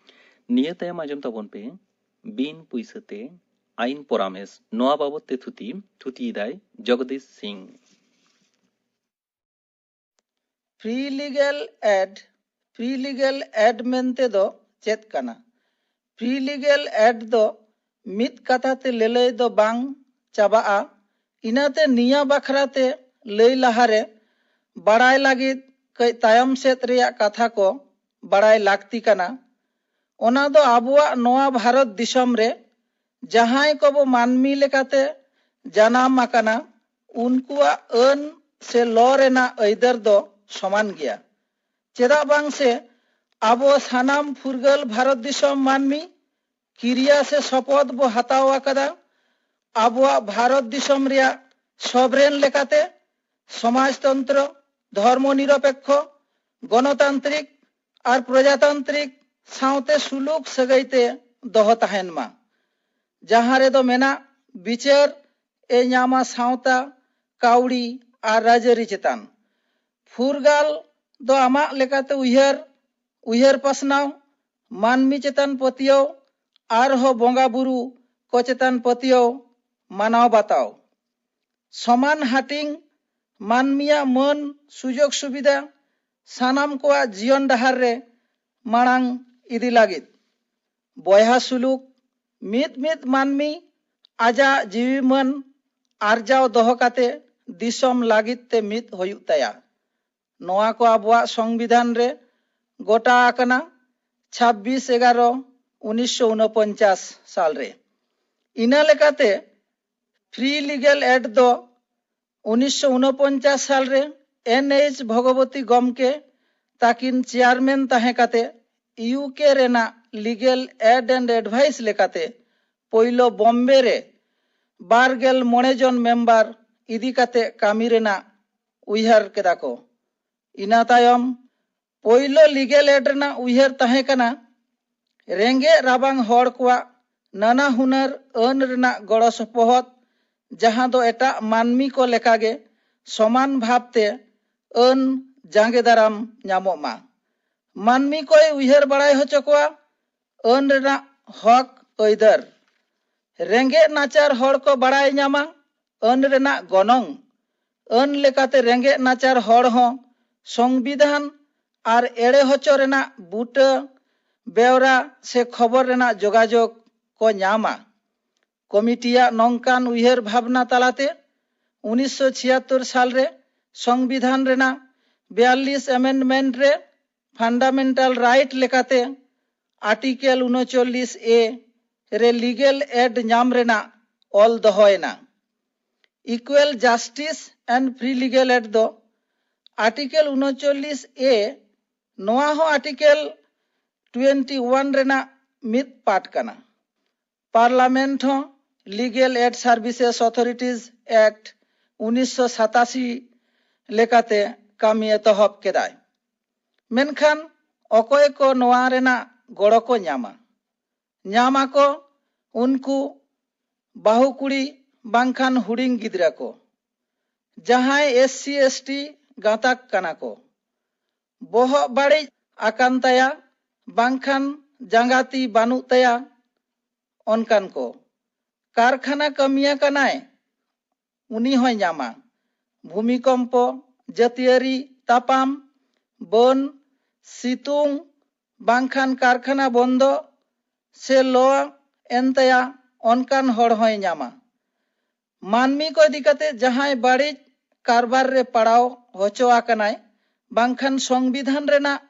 ᱱᱤᱭᱟᱹ ᱛᱟᱭᱚᱢ ᱟᱸᱡᱚᱢ ᱛᱟᱵᱚᱱ ᱯᱮ ᱵᱤᱱ ᱯᱩᱭᱥᱟᱹ ᱛᱮ ᱟᱭᱤᱱ ᱯᱚᱨᱟᱢᱮᱥ᱾ ᱱᱚᱣᱟ ᱵᱟᱵᱚᱛ ᱛᱮ ᱛᱷᱩᱛᱤ, ᱛᱷᱩᱛᱤᱭᱮᱫᱟᱭ Jagadish Singh. Free legal aid. Free legal aid ᱢᱮᱱᱛᱮ ᱫᱚ ᱪᱮᱫ ᱠᱟᱱᱟ? ᱯᱷᱨᱤ ᱞᱤᱜᱮᱞ ᱮᱰ ᱫᱚ ᱢᱤᱫ ᱠᱟᱛᱷᱟ ᱛᱮ ᱞᱟᱹᱞᱟᱹᱭ ᱫᱚ ᱵᱟᱝ ᱪᱟᱵᱟᱜᱼᱟ᱾ ᱤᱱᱟᱹᱛᱮ ᱱᱤᱭᱟᱹ ᱵᱟᱠᱷᱨᱟ ᱛᱮ ᱞᱟᱹᱭ ᱞᱟᱦᱟᱨᱮ ᱵᱟᱲᱟᱭ ᱞᱟᱹᱜᱤᱫ ᱠᱟᱹᱡ ᱛᱟᱭᱚᱢ ᱥᱮᱫ ᱨᱮᱭᱟᱜ ᱠᱟᱛᱷᱟ ᱠᱚ ᱵᱟᱲᱟᱭ ᱞᱟᱹᱠᱛᱤ ᱠᱟᱱᱟ᱾ ᱚᱱᱟ ᱫᱚ ᱟᱵᱚᱣᱟᱜ ᱱᱚᱣᱟ ᱵᱷᱟᱨᱚᱛ ᱫᱤᱥᱚᱢ ᱨᱮ ᱡᱟᱦᱟᱸᱭ ᱠᱚᱵᱚ ᱢᱟᱹᱱᱢᱤ ᱞᱮᱠᱟᱛᱮ ᱡᱟᱱᱟᱢ ᱟᱠᱟᱱᱟ, ᱩᱱᱠᱩᱣᱟᱜ ᱟᱹᱱ ᱥᱮ ᱞᱚ ᱨᱮᱱᱟᱜ ᱟᱹᱭᱫᱟᱹᱨ ᱫᱚ ᱥᱚᱢᱟᱱ ᱜᱮᱭᱟ᱾ ᱪᱮᱫᱟᱜ ᱵᱟᱝ ᱥᱮ ᱟᱵᱚ ᱥᱟᱱᱟᱢ ᱯᱷᱩᱨᱜᱟᱹᱞ ᱵᱷᱟᱨᱚᱛ ᱫᱤᱥᱚᱢ ᱢᱟᱹᱱᱢᱤ ᱠᱤᱨᱤᱭᱟ ᱥᱮ ᱥᱚᱯᱚᱛ ᱵᱚ ᱦᱟᱛᱟᱣ ᱟᱠᱟᱫᱟ ᱟᱵᱚᱣᱟᱜ ᱵᱷᱟᱨᱚᱛ ᱫᱤᱥᱚᱢ ᱨᱮᱭᱟᱜ ᱥᱚᱵᱷᱨᱮᱱ ᱞᱮᱠᱟᱛᱮ, ᱥᱚᱢᱟᱡᱽᱛᱚᱱᱛᱨᱚ, ᱫᱷᱚᱨᱢᱚ ᱱᱤᱨᱚᱯᱮᱠᱠᱷᱚ, ᱜᱚᱱᱚᱛᱟᱱᱛᱨᱤᱠ ᱟᱨ ᱯᱨᱚᱡᱟᱛᱟᱱᱛᱨᱤᱠ ᱥᱟᱶᱛᱮ ᱥᱩᱞᱩᱠ ᱥᱟᱹᱜᱟᱹᱭ ᱛᱮ ᱫᱚᱦᱚ ᱛᱟᱦᱮᱱ ᱢᱟ, ᱡᱟᱦᱟᱸ ᱨᱮᱫᱚ ᱢᱮᱱᱟᱜ ᱵᱤᱪᱟᱹᱨ ᱮ ᱧᱟᱢᱟ ᱥᱟᱶᱛᱟ, ᱠᱟᱹᱣᱰᱤ ᱟᱨ ᱨᱟᱡᱽᱟᱹᱨᱤ ᱪᱮᱛᱟᱱ᱾ ᱯᱷᱩᱨᱜᱟᱞ ᱫᱚ ᱟᱢᱟᱜ ᱞᱮᱠᱟᱛᱮ ᱩᱭᱦᱟᱹᱨ, ᱩᱭᱦᱟᱹᱨ ᱯᱟᱥᱱᱟᱣ, ᱢᱟᱹᱱᱢᱤ ᱪᱮᱛᱟᱱ ᱯᱟᱹᱛᱭᱟᱹᱣ ᱟᱨᱦᱚᱸ ᱵᱚᱸᱜᱟ ᱵᱩᱨᱩ ᱠᱚ ᱪᱮᱛᱟᱱ ᱯᱟᱹᱛᱭᱟᱹᱣ ᱢᱟᱱᱟᱣ ᱵᱟᱛᱟᱣ᱾ ᱥᱚᱢᱟᱱ ᱦᱟᱹᱴᱤᱧ, ᱢᱟᱹᱱᱢᱤᱭᱟᱜ ᱢᱟᱹᱱ, ᱥᱩᱡᱳᱜᱽ ᱥᱩᱵᱤᱫᱷᱟ ᱥᱟᱱᱟᱢ ᱠᱚᱣᱟᱜ ᱡᱤᱭᱚᱱ ᱰᱟᱦᱟᱨ ᱨᱮ ᱢᱟᱲᱟᱝ ᱤᱫᱤ ᱞᱟᱹᱜᱤᱫ᱾ ᱵᱚᱭᱦᱟ ᱥᱩᱞᱩᱠ, ᱢᱤᱫ ᱢᱤᱫ ᱢᱟᱹᱱᱢᱤ ᱟᱡᱟᱜ ᱡᱤᱣᱤ ᱢᱟᱹᱱ ᱟᱨᱡᱟᱣ ᱫᱚᱦᱚ ᱠᱟᱛᱮ ᱫᱤᱥᱚᱢ ᱞᱟᱹᱜᱤᱫ ᱛᱮ ᱢᱤᱫ ᱦᱩᱭᱩᱜ ᱛᱟᱭᱟ᱾ ᱱᱚᱣᱟ ᱠᱚ ᱟᱵᱚᱣᱟᱜ ᱥᱚᱝᱵᱤᱫᱷᱟᱱ ᱨᱮ ᱜᱚᱴᱟ ᱟᱠᱟᱱᱟ, ᱪᱷᱟᱵᱵᱤᱥ ᱮᱜᱟᱨᱚ ᱩᱱᱤᱥᱥᱚ ᱩᱱᱚᱯᱚᱧᱪᱟᱥ ᱥᱟᱞ ᱨᱮ᱾ ᱤᱱᱟᱹ ᱞᱮᱠᱟᱛᱮ ᱯᱷᱨᱤ ᱞᱤᱜᱮᱞ ᱮᱰ ᱫᱚ ᱩᱱᱤᱥᱥᱚ ᱩᱱᱚᱯᱚᱧᱪᱟᱥ ᱥᱟᱞ ᱨᱮ ᱮᱱ ᱮᱭᱤᱪ ᱵᱷᱚᱜᱚᱵᱚᱛᱤ ᱜᱚᱢᱠᱮ ᱛᱟᱹᱠᱤᱱ ᱪᱮᱭᱟᱨᱢᱮᱱ ᱛᱟᱦᱮᱸ ᱠᱟᱛᱮ ᱤᱭᱩ ᱠᱮ ᱨᱮᱱᱟᱜ ᱞᱤᱜᱮᱞ ᱮᱰ ᱮᱱᱰ ᱮᱰᱵᱷᱟᱭᱤᱥ ᱞᱮᱠᱟᱛᱮ ᱯᱳᱭᱞᱳ ᱵᱚᱢᱵᱮ ᱨᱮ ᱵᱟᱨ ᱜᱮᱞ ᱢᱚᱬᱮ ᱡᱚᱱ ᱢᱮᱢᱵᱟᱨ ᱤᱫᱤ ᱠᱟᱛᱮ ᱠᱟᱹᱢᱤ ᱨᱮᱱᱟᱜ ᱩᱭᱦᱟᱹᱨ ᱠᱮᱫᱟ ᱠᱚ᱾ ᱤᱱᱟᱹ ᱛᱟᱭᱚᱢ ᱯᱳᱭᱞᱳ ᱞᱤᱜᱮᱞ ᱮᱰ ᱨᱮᱱᱟᱜ ᱩᱭᱦᱟᱹᱨ ᱛᱟᱦᱮᱸ ᱠᱟᱱᱟ ᱨᱮᱸᱜᱮᱡ ᱨᱟᱵᱟᱝ ᱦᱚᱲ ᱠᱚᱣᱟᱜ ᱱᱟᱱᱟ ᱦᱩᱱᱟᱹᱨ ᱟᱹᱱ ᱨᱮᱱᱟᱜ ᱜᱚᱲᱚ ᱥᱚᱯᱚᱦᱚᱫ, ᱡᱟᱦᱟᱸ ᱫᱚ ᱮᱴᱟᱜ ᱢᱟᱹᱱᱢᱤ ᱠᱚ ᱞᱮᱠᱟᱜᱮ ᱥᱚᱢᱟᱱ ᱵᱷᱟᱵᱽᱛᱮ ᱟᱹᱱ ᱡᱟᱸᱜᱮ ᱫᱟᱨᱟᱢ ᱧᱟᱢᱚᱜ ᱢᱟ᱾ ᱢᱟᱹᱱᱢᱤ ᱠᱚᱭ ᱩᱭᱦᱟᱹᱨ ᱵᱟᱲᱟᱭ ᱦᱚᱪᱚ ᱠᱚᱣᱟ ᱟᱹᱱ ᱨᱮᱱᱟᱜ ᱦᱚᱠ ᱟᱹᱭᱫᱟᱹᱨ᱾ ᱨᱮᱸᱜᱮᱡ ᱱᱟᱪᱟᱨ ᱦᱚᱲ ᱠᱚ ᱵᱟᱲᱟᱭ ᱧᱟᱢᱟ ᱟᱹᱱ ᱨᱮᱱᱟᱜ ᱜᱚᱱᱚᱝ᱾ ᱟᱹᱱ ᱞᱮᱠᱟᱛᱮ ᱨᱮᱸᱜᱮᱡ ᱱᱟᱪᱟᱨ ᱦᱚᱲ ᱦᱚᱸ ᱥᱚᱝᱵᱤᱫᱷᱟᱱ ᱟᱨ ᱮᱲᱮ ᱦᱚᱪᱚ ᱨᱮᱱᱟᱜ ᱵᱩᱴᱟᱹ, ᱵᱮᱣᱨᱟ ᱥᱮ ᱠᱷᱚᱵᱚᱨ ᱨᱮᱱᱟᱜ ᱡᱳᱜᱟᱡᱳᱜᱽ ᱠᱚ ᱧᱟᱢᱟ᱾ ᱠᱚᱢᱤᱴᱤᱭᱟᱜ ᱱᱚᱝᱠᱟᱱ ᱩᱭᱦᱟᱹᱨ ᱵᱷᱟᱵᱽᱱᱟ ᱛᱟᱞᱟᱛᱮ ᱩᱱᱤᱥᱥᱚ ᱪᱷᱤᱭᱟᱛᱛᱳᱨ ᱥᱟᱞ ᱨᱮ ᱥᱚᱝᱵᱤᱫᱷᱟᱱ ᱨᱮᱱᱟᱜ ᱵᱤᱭᱟᱞᱞᱤᱥ amendment ᱨᱮ fundamental right ᱞᱮᱠᱟᱛᱮ Article ᱩᱱᱩᱪᱚᱞᱞᱤᱥ A ᱨᱮ legal aid ᱧᱟᱢ ᱨᱮᱱᱟᱜ ᱚᱞ ᱫᱚᱦᱚᱭᱮᱱᱟ᱾ Equal justice and free legal aid ᱫᱚ Article ᱩᱱᱩᱪᱚᱞᱞᱤᱥ A, ᱱᱚᱣᱟ ᱦᱚᱸ Article twenty one ᱨᱮᱱᱟᱜ ᱢᱤᱫ part ᱠᱟᱱᱟ᱾ Parliament ᱦᱚᱸ Legal Aid Services Authorities Act ᱩᱱᱤᱥᱥᱚ ᱥᱟᱛᱟᱥᱤ ᱞᱮᱠᱟᱛᱮ ᱠᱟᱹᱢᱤ ᱮᱛᱚᱦᱚᱵ ᱠᱮᱫᱟᱭ᱾ ᱢᱮᱱᱠᱷᱟᱱ ᱚᱠᱚᱭ ᱠᱚ ᱱᱚᱣᱟ ᱨᱮᱱᱟᱜ ᱜᱚᱲᱚ ᱠᱚ ᱧᱟᱢᱟ? ᱧᱟᱢ ᱟᱠᱚ ᱩᱱᱠᱩ ᱵᱟᱹᱦᱩ ᱠᱩᱲᱤ ᱵᱟᱝᱠᱷᱟᱱ ᱦᱩᱰᱤᱧ ᱜᱤᱫᱽᱨᱟᱹ ᱠᱚ, ᱡᱟᱦᱟᱸᱭ SC ST ᱜᱟᱸᱛᱟᱠ ᱠᱟᱱᱟ ᱠᱚ, ᱵᱚᱦᱚᱜ ᱵᱟᱹᱲᱤᱡ ᱟᱠᱟᱱ ᱛᱟᱭᱟ ᱵᱟᱝᱠᱷᱟᱱ ᱡᱟᱸᱜᱟ ᱛᱤ ᱵᱟᱹᱱᱩᱜ ᱛᱟᱭᱟ, ᱚᱱᱠᱟᱱ ᱠᱚ᱾ ᱠᱟᱨᱠᱷᱟᱱᱟ ᱠᱟᱹᱢᱤᱭᱟᱹ ᱠᱟᱱᱟᱭ, ᱩᱱᱤ ᱦᱚᱸᱭ ᱧᱟᱢᱟ᱾ ᱵᱷᱩᱢᱤᱠᱚᱢᱯᱚ, ᱡᱟᱹᱛᱤᱭᱟᱹᱨᱤ ᱛᱟᱯᱟᱢ, ᱵᱟᱹᱱ, ᱥᱤᱛᱩᱝ, ᱵᱟᱝᱠᱷᱟᱱ ᱠᱟᱨᱠᱷᱟᱱᱟ ᱵᱚᱱᱫᱚ ᱥᱮ ᱞᱚ ᱮᱱ ᱛᱟᱭᱟ, ᱚᱱᱠᱟᱱ ᱦᱚᱲ ᱦᱚᱸᱭ ᱧᱟᱢᱟ᱾ ᱢᱟᱹᱱᱢᱤ ᱠᱚ ᱤᱫᱤ ᱠᱟᱛᱮ ᱡᱟᱦᱟᱸᱭ ᱵᱟᱹᱲᱤᱡ ᱠᱟᱨᱵᱟᱨ ᱨᱮ ᱯᱟᱲᱟᱣ ᱦᱚᱪᱚ ᱟᱠᱟᱱᱟᱭ, ᱵᱟᱝᱠᱷᱟᱱ ᱥᱚᱝᱵᱤᱫᱷᱟᱱ ᱨᱮᱱᱟᱜ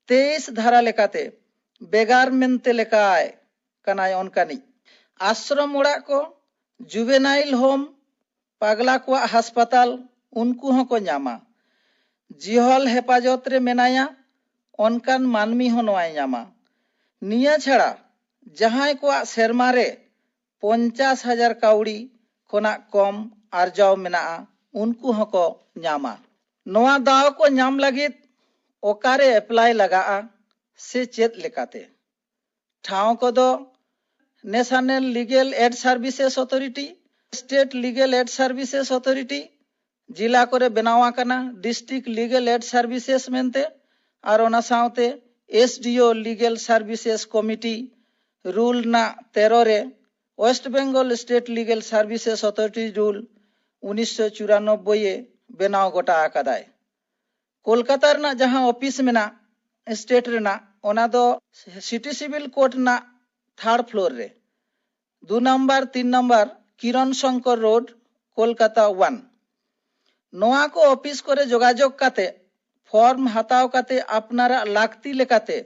ᱛᱮᱭᱤᱥ ᱫᱷᱟᱨᱟ ᱞᱮᱠᱟᱛᱮ ᱵᱮᱜᱟᱨ ᱢᱮᱱᱛᱮ ᱞᱮᱠᱟᱭ ᱠᱟᱱᱟᱭ ᱚᱱᱠᱟᱱᱤᱡ᱾ ᱟᱥᱨᱚᱢ ᱚᱲᱟᱜ ᱠᱚ, juvenile home, ᱯᱟᱜᱽᱞᱟ ᱠᱚᱣᱟᱜ ᱦᱟᱥᱯᱟᱛᱟᱞ, ᱩᱱᱠᱩ ᱦᱚᱸᱠᱚ ᱧᱟᱢᱟ᱾ ᱡᱤᱦᱚᱞ ᱦᱮᱯᱟᱡᱚᱛ ᱨᱮ ᱢᱮᱱᱟᱭᱟ, ᱚᱱᱠᱟᱱ ᱢᱟᱹᱱᱢᱤ ᱦᱚᱸ ᱱᱚᱣᱟᱭ ᱧᱟᱢᱟ᱾ ᱱᱤᱭᱟᱹ ᱪᱷᱟᱲᱟ ᱡᱟᱦᱟᱸᱭ ᱠᱚᱣᱟᱜ ᱥᱮᱨᱢᱟ ᱨᱮ ᱯᱚᱧᱪᱟᱥ ᱦᱟᱡᱟᱨ ᱠᱟᱹᱣᱰᱤ ᱠᱷᱚᱱᱟᱜ ᱠᱚᱢ ᱟᱨᱡᱟᱣ ᱢᱮᱱᱟᱜᱼᱟ, ᱩᱱᱠᱩ ᱦᱚᱸᱠᱚ ᱧᱟᱢᱟ᱾ ᱱᱚᱣᱟ ᱫᱟᱣ ᱠᱚ ᱧᱟᱢ ᱞᱟᱹᱜᱤᱫ ᱚᱠᱟᱨᱮ apply ᱞᱟᱜᱟᱜᱼᱟ ᱥᱮ ᱪᱮᱫ ᱞᱮᱠᱟᱛᱮ? ᱴᱷᱟᱶ ᱠᱚᱫᱚ National Legal Aid Services Authority, State Legal Aid Services Authority, ᱡᱤᱞᱟ ᱠᱚᱨᱮ ᱵᱮᱱᱟᱣ ᱟᱠᱟᱱᱟ ᱰᱤᱥᱴᱨᱤᱠᱴ ᱞᱤᱜᱮᱞ ᱮᱰ ᱥᱟᱨᱵᱷᱤᱥᱮᱥ ᱢᱮᱱᱛᱮ, ᱟᱨ ᱚᱱᱟ ᱥᱟᱶᱛᱮ SDO legal services committee rule ᱨᱮᱱᱟᱜ ᱛᱮᱨᱚ ᱨᱮ West Bengal state legal services authority rule ᱩᱱᱤᱥᱥᱚ ᱪᱩᱨᱟᱱᱚᱵᱵᱳᱭ ᱮ ᱵᱮᱱᱟᱣ ᱜᱚᱴᱟ ᱟᱠᱟᱫᱟᱭ᱾ ᱠᱳᱞᱠᱟᱛᱟ ᱨᱮᱱᱟᱜ ᱡᱟᱦᱟᱸ ᱚᱯᱷᱤᱥ ᱢᱮᱱᱟᱜ ᱥᱴᱮᱴ ᱨᱮᱱᱟᱜ, ᱚᱱᱟ ᱫᱚ ᱥᱤᱴᱤ ᱥᱤᱵᱤᱞ ᱠᱳᱨᱴ ᱨᱮᱱᱟᱜ ᱛᱷᱟᱨᱰ ᱯᱷᱞᱳᱨ ᱨᱮ, ᱫᱩ ᱱᱟᱢᱵᱟᱨ, ᱛᱤᱱ ᱱᱟᱢᱵᱟᱨ ᱠᱤᱨᱚᱱ ᱥᱚᱝᱠᱚᱨ ᱨᱳᱰ, ᱠᱳᱞᱠᱟᱛᱟ ᱳᱣᱟᱱ᱾ ᱱᱚᱣᱟ ᱠᱚ ᱚᱯᱷᱤᱥ ᱠᱚᱨᱮ ᱡᱳᱜᱟᱡᱳᱜᱽ ᱠᱟᱛᱮ ᱯᱷᱚᱨᱢ ᱦᱟᱛᱟᱣ ᱠᱟᱛᱮ ᱟᱯᱱᱟᱨᱟᱜ ᱞᱟᱹᱠᱛᱤ ᱞᱮᱠᱟᱛᱮ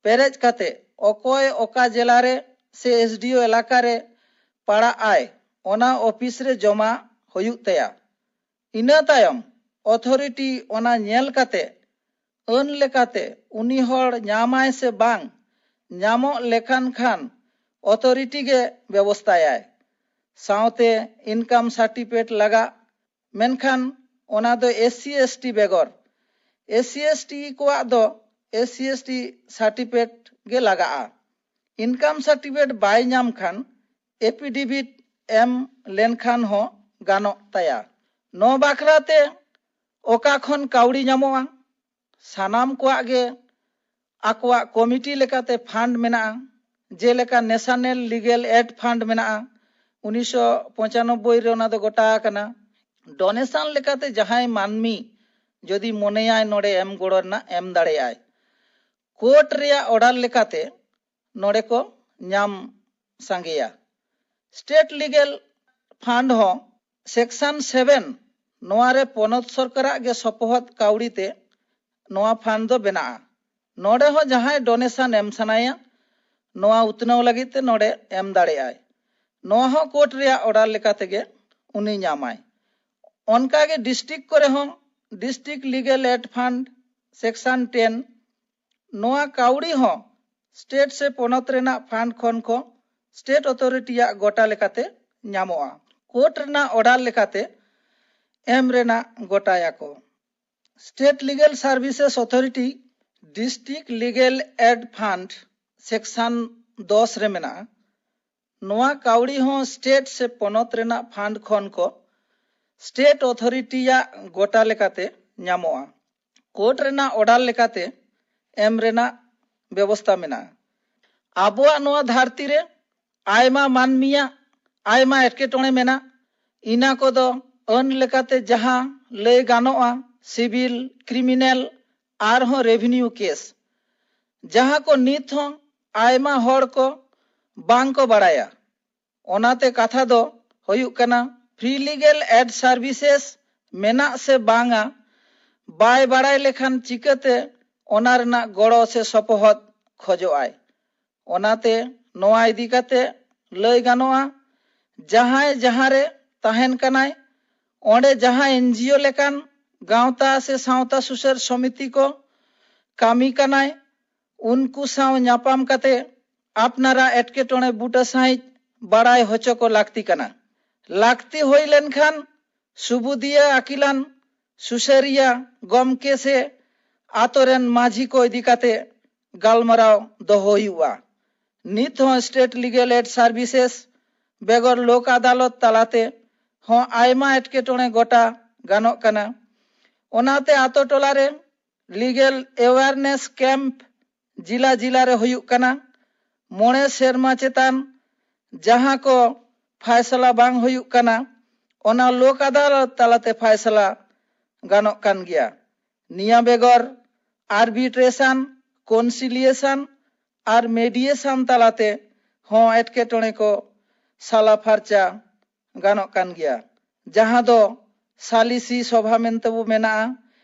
ᱯᱮᱨᱮᱡ ᱠᱟᱛᱮ ᱚᱠᱚᱭ ᱚᱠᱟ ᱡᱮᱞᱟ ᱨᱮ ᱥᱮ ᱮᱥᱰᱤᱳ ᱮᱞᱟᱠᱟ ᱨᱮ ᱯᱟᱲᱟᱜ ᱟᱭ, ᱚᱱᱟ ᱚᱯᱷᱤᱥ ᱨᱮ ᱡᱚᱢᱟ ᱦᱩᱭᱩᱜ ᱛᱟᱭᱟ᱾ ᱤᱱᱟᱹ ᱛᱟᱭᱚᱢ ᱚᱛᱷᱚᱨᱤᱴᱤ ᱚᱱᱟ ᱧᱮᱞ ᱠᱟᱛᱮ ᱟᱹᱱ ᱞᱮᱠᱟᱛᱮ ᱩᱱᱤ ᱦᱚᱲ ᱧᱟᱢᱟᱭ ᱥᱮ ᱵᱟᱝ, ᱧᱟᱢᱚᱜ ᱞᱮᱠᱟᱱ ᱠᱷᱟᱱ ᱚᱛᱷᱚᱨᱤᱴᱤ ᱜᱮ ᱵᱮᱵᱚᱥᱛᱟᱭᱟᱭ᱾ ᱥᱟᱶᱛᱮ ᱤᱱᱠᱟᱢ ᱥᱟᱨᱴᱤᱯᱷᱤᱠᱮᱴ ᱞᱟᱜᱟᱜ, ᱢᱮᱱᱠᱷᱟᱱ ᱚᱱᱟ ᱫᱚ ᱮᱥᱥᱤ ᱮᱥᱴᱤ ᱵᱮᱜᱚᱨ᱾ ᱮᱥᱥᱤ ᱮᱥᱴᱤ ᱠᱚᱣᱟᱜ ᱫᱚ ᱮᱥᱥᱤ ᱮᱥᱴᱤ ᱥᱟᱨᱴᱤᱯᱷᱤᱠᱮᱴ ᱜᱮ ᱞᱟᱜᱟᱜᱼᱟ᱾ ᱤᱱᱠᱟᱢ ᱥᱟᱨᱴᱤᱯᱷᱤᱠᱮᱴ ᱵᱟᱭ ᱧᱟᱢ ᱠᱷᱟᱱ ᱮᱯᱤᱰᱮᱵᱷᱤᱴ ᱮᱢ ᱞᱮᱱᱠᱷᱟᱱ ᱦᱚᱸ ᱜᱟᱱᱚᱜ ᱛᱟᱭᱟ᱾ ᱱᱚᱣᱟ ᱵᱟᱠᱷᱨᱟ ᱛᱮ ᱚᱠᱟ ᱠᱷᱚᱱ ᱠᱟᱹᱣᱰᱤ ᱧᱟᱢᱚᱜᱼᱟ? ᱥᱟᱱᱟᱢ ᱠᱚᱣᱟᱜ ᱜᱮ ᱟᱠᱚᱣᱟᱜ ᱠᱚᱢᱤᱴᱤ ᱞᱮᱠᱟᱛᱮ ᱯᱷᱟᱱᱰ ᱢᱮᱱᱟᱜᱼᱟ, ᱡᱮᱞᱮᱠᱟ ᱱᱮᱥᱟᱱᱟᱞ ᱞᱤᱜᱮᱞ ᱮᱰ ᱯᱷᱟᱱᱰ ᱢᱮᱱᱟᱜᱼᱟ, ᱩᱱᱤᱥᱥᱚ ᱯᱚᱸᱪᱟᱱᱚᱵᱵᱳᱭ ᱨᱮ ᱚᱱᱟ ᱫᱚ ᱜᱚᱴᱟ ᱟᱠᱟᱱᱟ᱾ ᱰᱚᱱᱮᱥᱚᱱ ᱞᱮᱠᱟᱛᱮ ᱡᱟᱦᱟᱸᱭ ᱢᱟᱹᱱᱢᱤ ᱡᱩᱫᱤ ᱢᱚᱱᱮᱭᱟᱭ ᱱᱚᱰᱮ ᱮᱢ ᱜᱚᱲᱚ ᱨᱮᱱᱟᱜ, ᱮᱢ ᱫᱟᱲᱮᱭᱟᱜᱼᱟᱭ᱾ ᱠᱳᱨᱴ ᱨᱮᱭᱟᱜ ᱚᱨᱰᱟᱨ ᱞᱮᱠᱟᱛᱮ ᱱᱚᱰᱮ ᱠᱚ ᱧᱟᱢ ᱥᱟᱸᱜᱮᱭᱟ᱾ ᱥᱴᱮᱴ ᱞᱤᱜᱮᱞ ᱯᱷᱟᱱᱰ ᱦᱚᱸ ᱥᱮᱠᱥᱚᱱ ᱥᱮᱵᱷᱮᱱ, ᱱᱚᱣᱟ ᱨᱮ ᱯᱚᱱᱚᱛ ᱥᱚᱨᱠᱟᱨᱟᱜ ᱜᱮ ᱥᱚᱯᱚᱦᱚᱫ ᱠᱟᱹᱣᱰᱤ ᱛᱮ ᱱᱚᱣᱟ ᱯᱷᱟᱱᱰ ᱫᱚ ᱵᱮᱱᱟᱜᱼᱟ᱾ ᱱᱚᱰᱮ ᱦᱚᱸ ᱡᱟᱦᱟᱸᱭ ᱰᱚᱱᱮᱥᱚᱱ ᱮᱢ ᱥᱟᱱᱟᱭᱟ, ᱱᱚᱣᱟ ᱩᱛᱱᱟᱹᱣ ᱞᱟᱹᱜᱤᱫ ᱛᱮ ᱱᱚᱰᱮ ᱮᱢ ᱫᱟᱲᱮᱭᱟᱜᱼᱟᱭ᱾ ᱱᱚᱣᱟ ᱦᱚᱸ ᱠᱳᱨᱴ ᱨᱮᱭᱟᱜ ᱚᱨᱰᱟᱨ ᱞᱮᱠᱟ ᱛᱮᱜᱮ ᱩᱱᱤ ᱧᱟᱢᱟᱭ᱾ ᱚᱱᱠᱟᱜᱮ ᱰᱤᱥᱴᱨᱤᱠᱴ ᱠᱚᱨᱮ ᱦᱚᱸ district legal aid fund section ten, ᱱᱚᱣᱟ ᱠᱟᱹᱣᱰᱤ ᱦᱚᱸ ᱥᱴᱮᱴ ᱥᱮ ᱯᱚᱱᱚᱛ ᱨᱮᱱᱟᱜ ᱯᱷᱟᱱᱰ ᱠᱷᱚᱱ ᱠᱚ ᱥᱴᱮᱴ ᱚᱛᱷᱚᱨᱤᱴᱤᱭᱟᱜ ᱜᱚᱴᱟ ᱞᱮᱠᱟᱛᱮ ᱧᱟᱢᱚᱜᱼᱟ᱾ ᱠᱳᱨᱴ ᱨᱮᱱᱟᱜ ᱚᱨᱰᱟᱨ ᱞᱮᱠᱟᱛᱮ ᱮᱢ ᱨᱮᱱᱟᱜ ᱜᱚᱴᱟᱭᱟᱠᱚ᱾ State legal services authority district legal aid fund section ᱫᱚᱥ ᱨᱮ ᱢᱮᱱᱟᱜᱼᱟ᱾ ᱱᱚᱣᱟ ᱠᱟᱹᱣᱰᱤ ᱦᱚᱸ ᱥᱴᱮᱴ ᱥᱮ ᱯᱚᱱᱚᱛ ᱨᱮᱱᱟᱜ ᱯᱷᱟᱱᱰ ᱠᱷᱚᱱ ᱠᱚ ᱥᱴᱮᱴ ᱚᱛᱷᱚᱨᱤᱴᱤᱭᱟᱜ ᱜᱚᱴᱟ ᱞᱮᱠᱟᱛᱮ ᱧᱟᱢᱚᱜᱼᱟ᱾ ᱠᱳᱨᱴ ᱨᱮᱱᱟᱜ ᱚᱰᱟᱨ ᱞᱮᱠᱟᱛᱮ ᱮᱢ ᱨᱮᱱᱟᱜ ᱵᱮᱵᱚᱥᱛᱟ ᱢᱮᱱᱟᱜᱼᱟ᱾ ᱟᱵᱚᱣᱟᱜ ᱱᱚᱣᱟ ᱫᱷᱟᱹᱨᱛᱤ ᱨᱮ ᱟᱭᱢᱟ ᱢᱟᱹᱱᱢᱤᱭᱟᱜ ᱟᱭᱢᱟ ᱮᱴᱠᱮᱴᱚᱬᱮ ᱢᱮᱱᱟᱜ, ᱤᱱᱟ ᱠᱚᱫᱚ ᱟᱹᱱ ᱞᱮᱠᱟᱛᱮ ᱡᱟᱦᱟᱸ ᱞᱟᱹᱭ ᱜᱟᱱᱚᱜᱼᱟ, ᱥᱤᱵᱤᱞ, ᱠᱨᱤᱢᱤᱱᱟᱞ ᱟᱨᱦᱚᱸ ᱨᱮᱵᱷᱤᱱᱤᱭᱩ ᱠᱮᱥ, ᱡᱟᱦᱟᱸ ᱠᱚ ᱱᱤᱛ ᱦᱚᱸ ᱟᱭᱢᱟ ᱦᱚᱲ ᱠᱚ ᱵᱟᱝ ᱠᱚ ᱵᱟᱲᱟᱭᱟ᱾ ᱚᱱᱟᱛᱮ ᱠᱟᱛᱷᱟ ᱫᱚ ᱦᱩᱭᱩᱜ ᱠᱟᱱᱟ, ᱯᱷᱨᱤ ᱞᱤᱜᱮᱞ ᱮᱰ ᱥᱟᱨᱵᱷᱤᱥᱮᱥ ᱢᱮᱱᱟᱜ ᱥᱮ ᱵᱟᱝᱟ, ᱵᱟᱭ ᱵᱟᱲᱟᱭ ᱞᱮᱠᱷᱟᱱ ᱪᱤᱠᱟᱹᱛᱮ ᱚᱱᱟ ᱨᱮᱱᱟᱜ ᱜᱚᱲᱚ ᱥᱮ ᱥᱚᱯᱚᱦᱚᱫ ᱠᱷᱚᱡᱚᱜ ᱟᱭ? ᱚᱱᱟᱛᱮ ᱱᱚᱣᱟ ᱤᱫᱤ ᱠᱟᱛᱮ ᱞᱟᱹᱭ ᱜᱟᱱᱚᱜᱼᱟ, ᱡᱟᱦᱟᱸᱭ ᱡᱟᱦᱟᱸ ᱨᱮ ᱛᱟᱦᱮᱱ ᱠᱟᱱᱟᱭ, ᱚᱸᱰᱮ ᱡᱟᱦᱟᱸ ᱮᱱᱡᱤᱭᱳ ᱞᱮᱠᱟᱱ ᱜᱟᱶᱛᱟ ᱥᱮ ᱥᱟᱶᱛᱟ ᱥᱩᱥᱟᱹᱨ ᱥᱚᱢᱤᱛᱤ ᱠᱚ ᱠᱟᱹᱢᱤ ᱠᱟᱱᱟᱭ, ᱩᱱᱠᱩ ᱥᱟᱶ ᱧᱟᱯᱟᱢ ᱠᱟᱛᱮ ᱟᱯᱱᱟᱨᱟᱜ ᱮᱴᱠᱮᱴᱚᱬᱮ ᱵᱩᱴᱟᱹ ᱥᱟᱺᱦᱤᱡ ᱵᱟᱲᱟᱭ ᱦᱚᱪᱚ ᱠᱚ ᱞᱟᱹᱠᱛᱤ ᱠᱟᱱᱟ᱾ ᱞᱟᱹᱠᱛᱤ ᱦᱩᱭ ᱞᱮᱱᱠᱷᱟᱱ ᱥᱩᱵᱩᱫᱤᱭᱟᱹ ᱟᱹᱠᱤᱞᱟᱱ ᱥᱩᱥᱟᱹᱨᱤᱭᱟᱹ ᱜᱚᱢᱠᱮ ᱥᱮ ᱟᱛᱳ ᱨᱮᱱ ᱢᱟᱹᱡᱷᱤ ᱠᱚ ᱤᱫᱤ ᱠᱟᱛᱮ ᱜᱟᱞᱢᱟᱨᱟᱣ ᱫᱚᱦᱚ ᱦᱩᱭᱩᱜᱼᱟ᱾ ᱱᱤᱛ ᱦᱚᱸ ᱥᱴᱮᱴ ᱞᱤᱜᱮᱞ ᱮᱰ ᱥᱟᱨᱵᱷᱤᱥᱮᱥ ᱵᱮᱜᱚᱨ ᱞᱳᱠ ᱟᱫᱟᱞᱚᱛ ᱛᱟᱞᱟᱛᱮ ᱦᱚᱸ ᱟᱭᱢᱟ ᱮᱴᱠᱮᱴᱚᱬᱮ ᱜᱚᱴᱟ ᱜᱟᱱᱚᱜ ᱠᱟᱱᱟ᱾ ᱚᱱᱟᱛᱮ ᱟᱛᱳ ᱴᱚᱞᱟ ᱨᱮ ᱞᱤᱜᱮᱞ ᱮᱣᱟᱨᱱᱮᱥ ᱠᱮᱢᱯ ᱡᱤᱞᱟ ᱡᱤᱞᱟ ᱨᱮ ᱦᱩᱭᱩᱜ ᱠᱟᱱᱟ᱾ ᱢᱚᱬᱮ ᱥᱮᱨᱢᱟ ᱪᱮᱛᱟᱱ ᱡᱟᱦᱟᱸ ᱠᱚ ᱯᱷᱟᱭᱥᱟᱞᱟ ᱵᱟᱝ ᱦᱩᱭᱩᱜ ᱠᱟᱱᱟ, ᱚᱱᱟ ᱞᱳᱠ ᱟᱫᱟᱞᱚᱛ ᱛᱟᱞᱟᱛᱮ ᱯᱷᱟᱭᱥᱟᱞᱟ ᱜᱟᱱᱚᱜ ᱠᱟᱱ ᱜᱮᱭᱟ᱾ ᱱᱤᱭᱟᱹ ᱵᱮᱜᱚᱨ ᱟᱨᱵᱤᱴᱨᱮᱥᱚᱱ, ᱠᱚᱱᱥᱤᱞᱤᱭᱮᱥᱚᱱ ᱟᱨ ᱢᱮᱰᱤᱭᱮᱥᱚᱱ ᱛᱟᱞᱟᱛᱮ ᱦᱚᱸ ᱮᱴᱠᱮᱴᱚᱬᱮ ᱠᱚ ᱥᱟᱞᱟ ᱯᱷᱟᱨᱪᱟ ᱜᱟᱱᱚᱜ ᱠᱟᱱ ᱜᱮᱭᱟ, ᱡᱟᱦᱟᱸ ᱫᱚ ᱥᱟᱞᱤᱥᱤ ᱥᱚᱵᱷᱟ ᱢᱮᱱᱛᱮ ᱵᱚ ᱢᱮᱱᱟᱜᱼᱟ᱾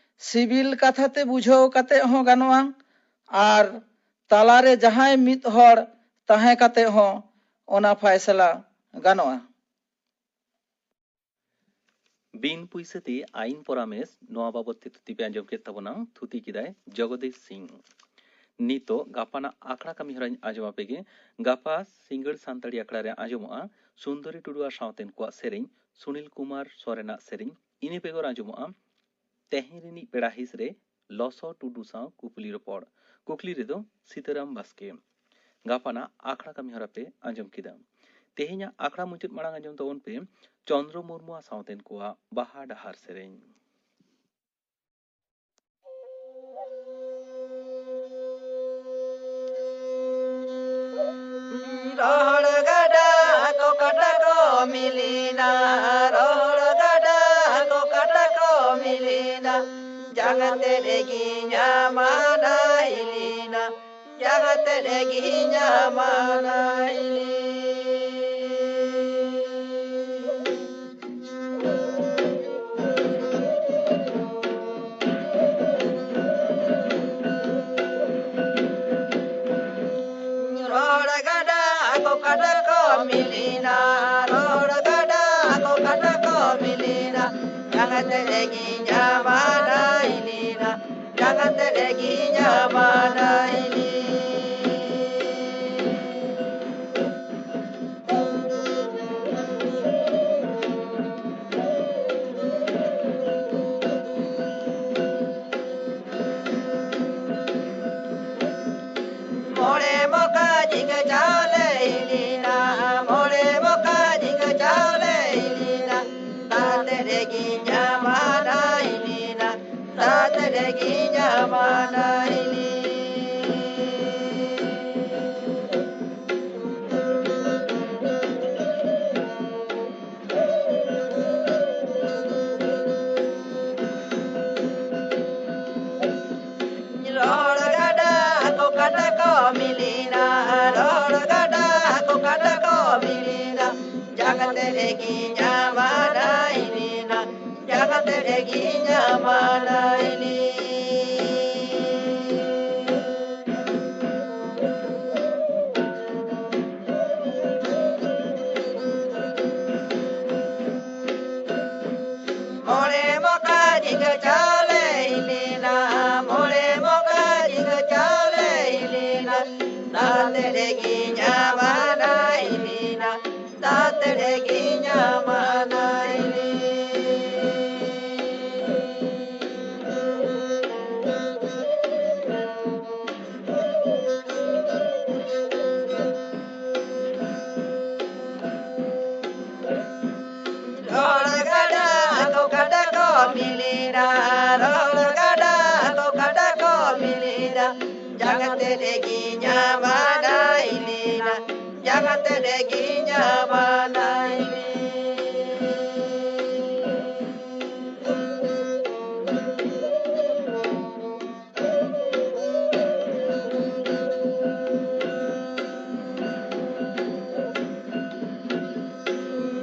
ᱥᱤᱵᱤᱞ ᱠᱟᱛᱷᱟ ᱛᱮ ᱵᱩᱡᱷᱟᱹᱣ ᱠᱟᱛᱮ ᱦᱚᱸ ᱜᱟᱱᱚᱜᱼᱟ, ᱟᱨ ᱛᱟᱞᱟᱨᱮ ᱡᱟᱦᱟᱸᱭ ᱢᱤᱫ ᱦᱚᱲ ᱛᱟᱦᱮᱸ ᱠᱟᱛᱮ ᱦᱚᱸ ᱚᱱᱟ ᱯᱷᱟᱭᱥᱟᱞᱟ ᱜᱟᱱᱚᱜᱼᱟ᱾ ᱵᱤᱱ ᱯᱩᱭᱥᱟᱹ ᱛᱮ ᱟᱭᱤᱱ ᱯᱚᱨᱟᱢᱮᱥ, ᱱᱚᱣᱟ ᱵᱟᱵᱚᱛ ᱛᱮ ᱛᱷᱩᱛᱤ ᱯᱮ ᱟᱸᱡᱚᱢ ᱠᱮᱫ ᱛᱟᱵᱚᱱᱟ᱾ ᱛᱷᱩᱛᱤ ᱠᱮᱫᱟᱭ ᱡᱚᱜᱚᱫᱤᱥ ᱥᱤᱝ᱾ ᱱᱤᱛᱚᱜ ᱜᱟᱯᱟᱱᱟᱜ ᱟᱠᱷᱲᱟ ᱠᱟᱹᱢᱤ ᱦᱚᱨᱟᱧ ᱟᱸᱡᱚᱢ ᱟᱯᱮ ᱜᱮ᱾ ᱜᱟᱯᱟ ᱥᱤᱸᱜᱟᱹᱲ ᱥᱟᱱᱛᱟᱲᱤ ᱟᱠᱷᱲᱟ ᱨᱮ ᱟᱸᱡᱚᱢᱚᱜᱼᱟ ᱥᱩᱱᱫᱚᱨᱤ ᱴᱩᱰᱩ ᱟᱨ ᱥᱟᱶᱛᱮᱱ ᱠᱚᱣᱟᱜ ᱥᱮᱨᱮᱧ, ᱥᱩᱱᱤᱞ ᱠᱩᱢᱟᱨ ᱥᱚᱨᱮᱱᱟᱜ ᱥᱮᱨᱮᱧ᱾ ᱤᱱᱟᱹ ᱵᱮᱜᱚᱨ ᱟᱸᱡᱚᱢᱚᱜᱼᱟ ᱛᱮᱦᱮᱧ ᱨᱤᱱᱤᱡ ᱯᱮᱲᱟ ᱦᱤᱸᱥ ᱨᱮ ᱞᱚᱥᱚ ᱴᱩᱰᱩ ᱥᱟᱶ ᱠᱩᱠᱞᱤ ᱨᱚᱯᱚᱲ᱾ ᱠᱩᱠᱞᱤ ᱨᱮᱫᱚ ᱥᱤᱛᱟᱹᱨᱟᱢ ᱵᱟᱥᱠᱮ᱾ ᱜᱟᱯᱟᱱᱟᱜ ᱟᱠᱷᱲᱟ ᱠᱟᱹᱢᱤ ᱦᱚᱨᱟ ᱯᱮ ᱟᱸᱡᱚᱢ ᱠᱮᱫᱟ᱾ ᱛᱮᱦᱮᱧᱟᱜ ᱟᱠᱷᱲᱟ ᱢᱩᱪᱟᱹᱫ ᱢᱟᱲᱟᱝ ᱟᱸᱡᱚᱢ ᱛᱟᱵᱚᱱ ᱯᱮ ᱪᱚᱱᱫᱨᱚ ᱢᱩᱨᱢᱩᱣᱟᱜ ᱥᱟᱶᱛᱮᱱ ᱠᱚᱣᱟᱜ ᱵᱟᱦᱟ ᱰᱟᱦᱟᱨ ᱥᱮᱨᱮᱧ᱾ ᱨᱚᱦᱚᱲ ᱜᱟᱰᱟ ᱠᱚ ᱠᱟᱴᱟ ᱠᱚ ᱢᱤᱞᱤᱱᱟ, ᱨᱚᱦᱚᱲ ᱜᱟᱰᱟ ᱠᱚ ᱠᱟᱴᱟ ᱠᱚ ᱢᱤᱞᱤᱱᱟ, ᱡᱟᱸᱜᱟ ᱛᱮ ᱨᱮᱜᱤᱧ ᱟᱢᱟᱫᱟ ᱦᱤᱞᱤᱱᱟ, ᱡᱟᱸᱜᱟ ᱛᱮ ᱨᱮᱜᱤᱧ ᱟᱢᱟᱫᱟ ᱦᱤᱞᱤᱱᱟ᱾ ᱨᱚᱲ ᱜᱟᱰᱟ ᱠᱚ ᱠᱟᱴᱟ ᱠᱚ ᱢᱤᱞᱤᱱᱟ, ᱨᱚᱲ ᱜᱟᱰᱟ ᱠᱚ ᱠᱟᱴᱟ ᱠᱚ ᱢᱤᱞᱤᱱᱟ, ᱡᱟᱸᱜᱟ ᱛᱮ ᱨᱮᱜᱤᱧ ᱟᱢᱟᱫᱟ ᱦᱤᱞᱤᱱᱟ, ᱡᱟᱸᱜᱟ ᱛᱮ ᱨᱮᱜᱤᱧ ᱟᱢᱟᱫᱟ ᱦᱤᱞᱤᱱᱟ᱾ ᱢᱚᱬᱮ ᱢᱚᱠᱟ ᱡᱷᱤᱸᱜᱟᱹ ᱪᱟᱣᱞᱮ ᱦᱤᱞᱤᱱᱟ, ᱢᱚᱬᱮ ᱢᱚᱠᱟ ᱡᱷᱤᱸᱜᱟᱹ ᱪᱟᱣᱞᱮ ᱦᱤᱞᱤᱱᱟ, ᱫᱟᱜ ᱛᱮ ᱨᱮᱜᱤᱧ ᱟᱢᱟᱫᱟ ᱦᱤᱞᱤᱱᱟ, ᱫᱟᱜ ᱛᱮ ᱨᱮᱜᱤᱧ ᱟᱢᱟᱫᱟ ᱦᱤᱞᱤᱱᱟ᱾ ᱨᱚᱲ ᱜᱟᱰᱟ ᱠᱚ ᱠᱟᱴᱟ ᱠᱚ ᱢᱤᱞᱤᱱᱟ, ᱨᱚᱲ ᱜᱟᱰᱟ ᱠᱚ ᱠᱟᱴᱟ ᱠᱚ ᱢᱤᱞᱤᱱᱟ, ᱡᱟᱸᱜᱟ ᱛᱮ ᱨᱮᱜᱤᱧ ᱟᱢᱟᱫᱟ ᱦᱤᱞᱤᱱᱟ, ᱡᱟᱸᱜᱟ ᱛᱮ ᱨᱮᱜᱤᱧ ᱟᱢᱟᱫᱟ ᱦᱤᱞᱤᱱᱟ᱾ ᱢᱚᱬᱮ ᱢᱚᱠᱟ ᱡᱷᱤᱸᱜᱟᱹ ᱪᱟᱣᱞᱮ ᱦᱤᱞᱤᱱᱟ, ᱢᱚᱬᱮ ᱢᱚᱠᱟ ᱡᱷᱤᱸᱜᱟᱹ ᱪᱟᱣᱞᱮ ᱦᱤᱞᱤᱱᱟ, ᱫᱟᱜ ᱛᱮ ᱨᱮᱜᱤᱧ ᱟᱢᱟᱫᱟ ᱦᱤᱞᱤᱱᱟ, ᱫᱟᱜ ᱛᱮ ᱨᱮᱜᱤᱧ ᱟᱢᱟᱫᱟ ᱦᱤᱞᱤᱱᱟ᱾ ᱡᱟᱸᱜᱟ ᱛᱮ ᱨᱮᱜᱮᱧ ᱟᱢᱟᱞᱟᱭ ᱞᱮᱱᱟ, ᱡᱟᱸᱜᱟ ᱛᱮ ᱨᱮᱜᱮᱧ ᱟᱢᱟᱞᱟᱭ ᱞᱮᱱᱟ᱾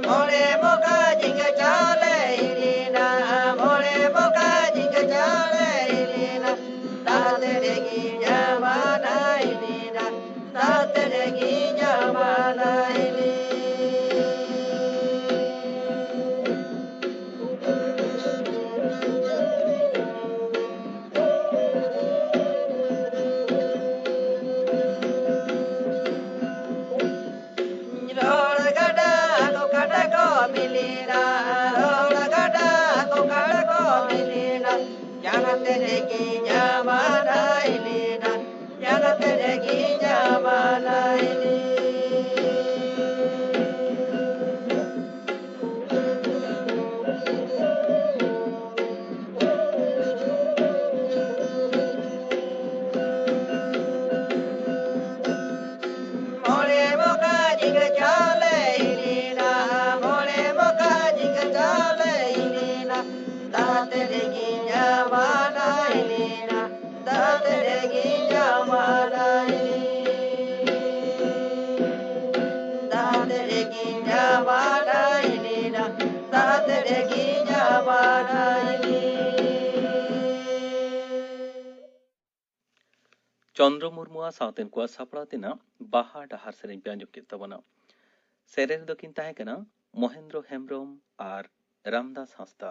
ᱢᱚᱬᱮ ᱢᱚᱠᱟ ᱡᱤᱸᱜᱟᱹ ᱪᱟᱣᱞᱮ ᱤᱫᱤᱭᱮᱱᱟ, ᱢᱚᱬᱮ ᱢᱚᱠᱟ ᱡᱤᱸᱜᱟᱹ ᱪᱟᱣᱞᱮ ᱤᱫᱤᱭᱮᱱᱟ, ᱫᱟᱜ ᱛᱮ ᱨᱮᱜᱮᱧ ᱟᱢᱟᱞᱟᱭ ᱞᱮᱱᱟ, ᱫᱟᱜ ᱛᱮ ᱨᱮᱜᱮᱧ ᱟᱢᱟᱞᱟᱭ ᱞᱮᱱᱟ᱾ ᱨᱚᱲ ᱜᱟᱰᱟ ᱠᱚ ᱠᱟᱰᱟ ᱠᱚ ᱢᱤᱞᱮᱱᱟ, ᱨᱚᱲ ᱜᱟᱰᱟ ᱠᱚ ᱠᱟᱰᱟ ᱠᱚ ᱢᱤᱞᱮᱱᱟ, ᱡᱟᱸᱜᱟ ᱛᱮ ᱨᱮᱜᱮᱧ ᱟᱢᱟᱞᱟᱭ ᱞᱮᱱᱟ, ᱡᱟᱸᱜᱟ ᱛᱮ ᱨᱮᱜᱮᱧ ᱟᱢᱟᱞᱟᱭ ᱞᱮᱱᱟ᱾ ᱢᱚᱬᱮ ᱢᱚᱠᱟ ᱡᱤᱸᱜᱟᱹ ᱪᱟᱣᱞᱮ ᱤᱫᱤᱭᱮᱱᱟ, ᱢᱚᱬᱮ ᱢᱚᱠᱟ ᱡᱤᱸᱜᱟᱹ ᱪᱟᱣᱞᱮ ᱤᱫᱤᱭᱮᱱᱟ, ᱫᱟᱜ ᱛᱮ ᱨᱮᱜᱮᱧ ᱟᱢᱟᱞᱟᱭ ᱞᱮᱱᱟ, ᱫᱟᱜ ᱛᱮ ᱨᱮᱜᱮᱧ ᱟᱢᱟᱞᱟᱭ ᱞᱮᱱᱟ, ᱫᱟᱜ ᱛᱮ ᱨᱮᱜᱮᱧ ᱟᱢᱟᱞᱟᱭ ᱞᱮᱱᱟ, ᱫᱟᱜ ᱛᱮ ᱨᱮᱜᱮᱧ ᱟᱢᱟᱞᱟᱭ ᱞᱮᱱᱟ᱾ ᱪᱚᱱᱫᱨᱚ ᱢᱩᱨᱢᱩᱣᱟᱜ ᱥᱟᱶᱛᱮᱱ ᱠᱚᱣᱟᱜ ᱥᱟᱯᱲᱟᱣ ᱛᱮᱱᱟᱜ ᱵᱟᱦᱟ ᱰᱟᱦᱟᱨ ᱥᱮᱨᱮᱧ ᱯᱮ ᱟᱸᱡᱚᱢ ᱠᱮᱫ ᱛᱟᱵᱚᱱᱟ᱾ ᱥᱮᱨᱮᱧ ᱨᱮᱫᱚ ᱠᱤᱱ ᱛᱟᱦᱮᱸ ᱠᱟᱱᱟ ᱢᱚᱦᱮᱱᱫᱨᱚ ᱦᱮᱢᱵᱨᱚᱢ ᱟᱨ ᱨᱟᱢᱫᱟᱥ ᱦᱟᱸᱥᱫᱟ᱾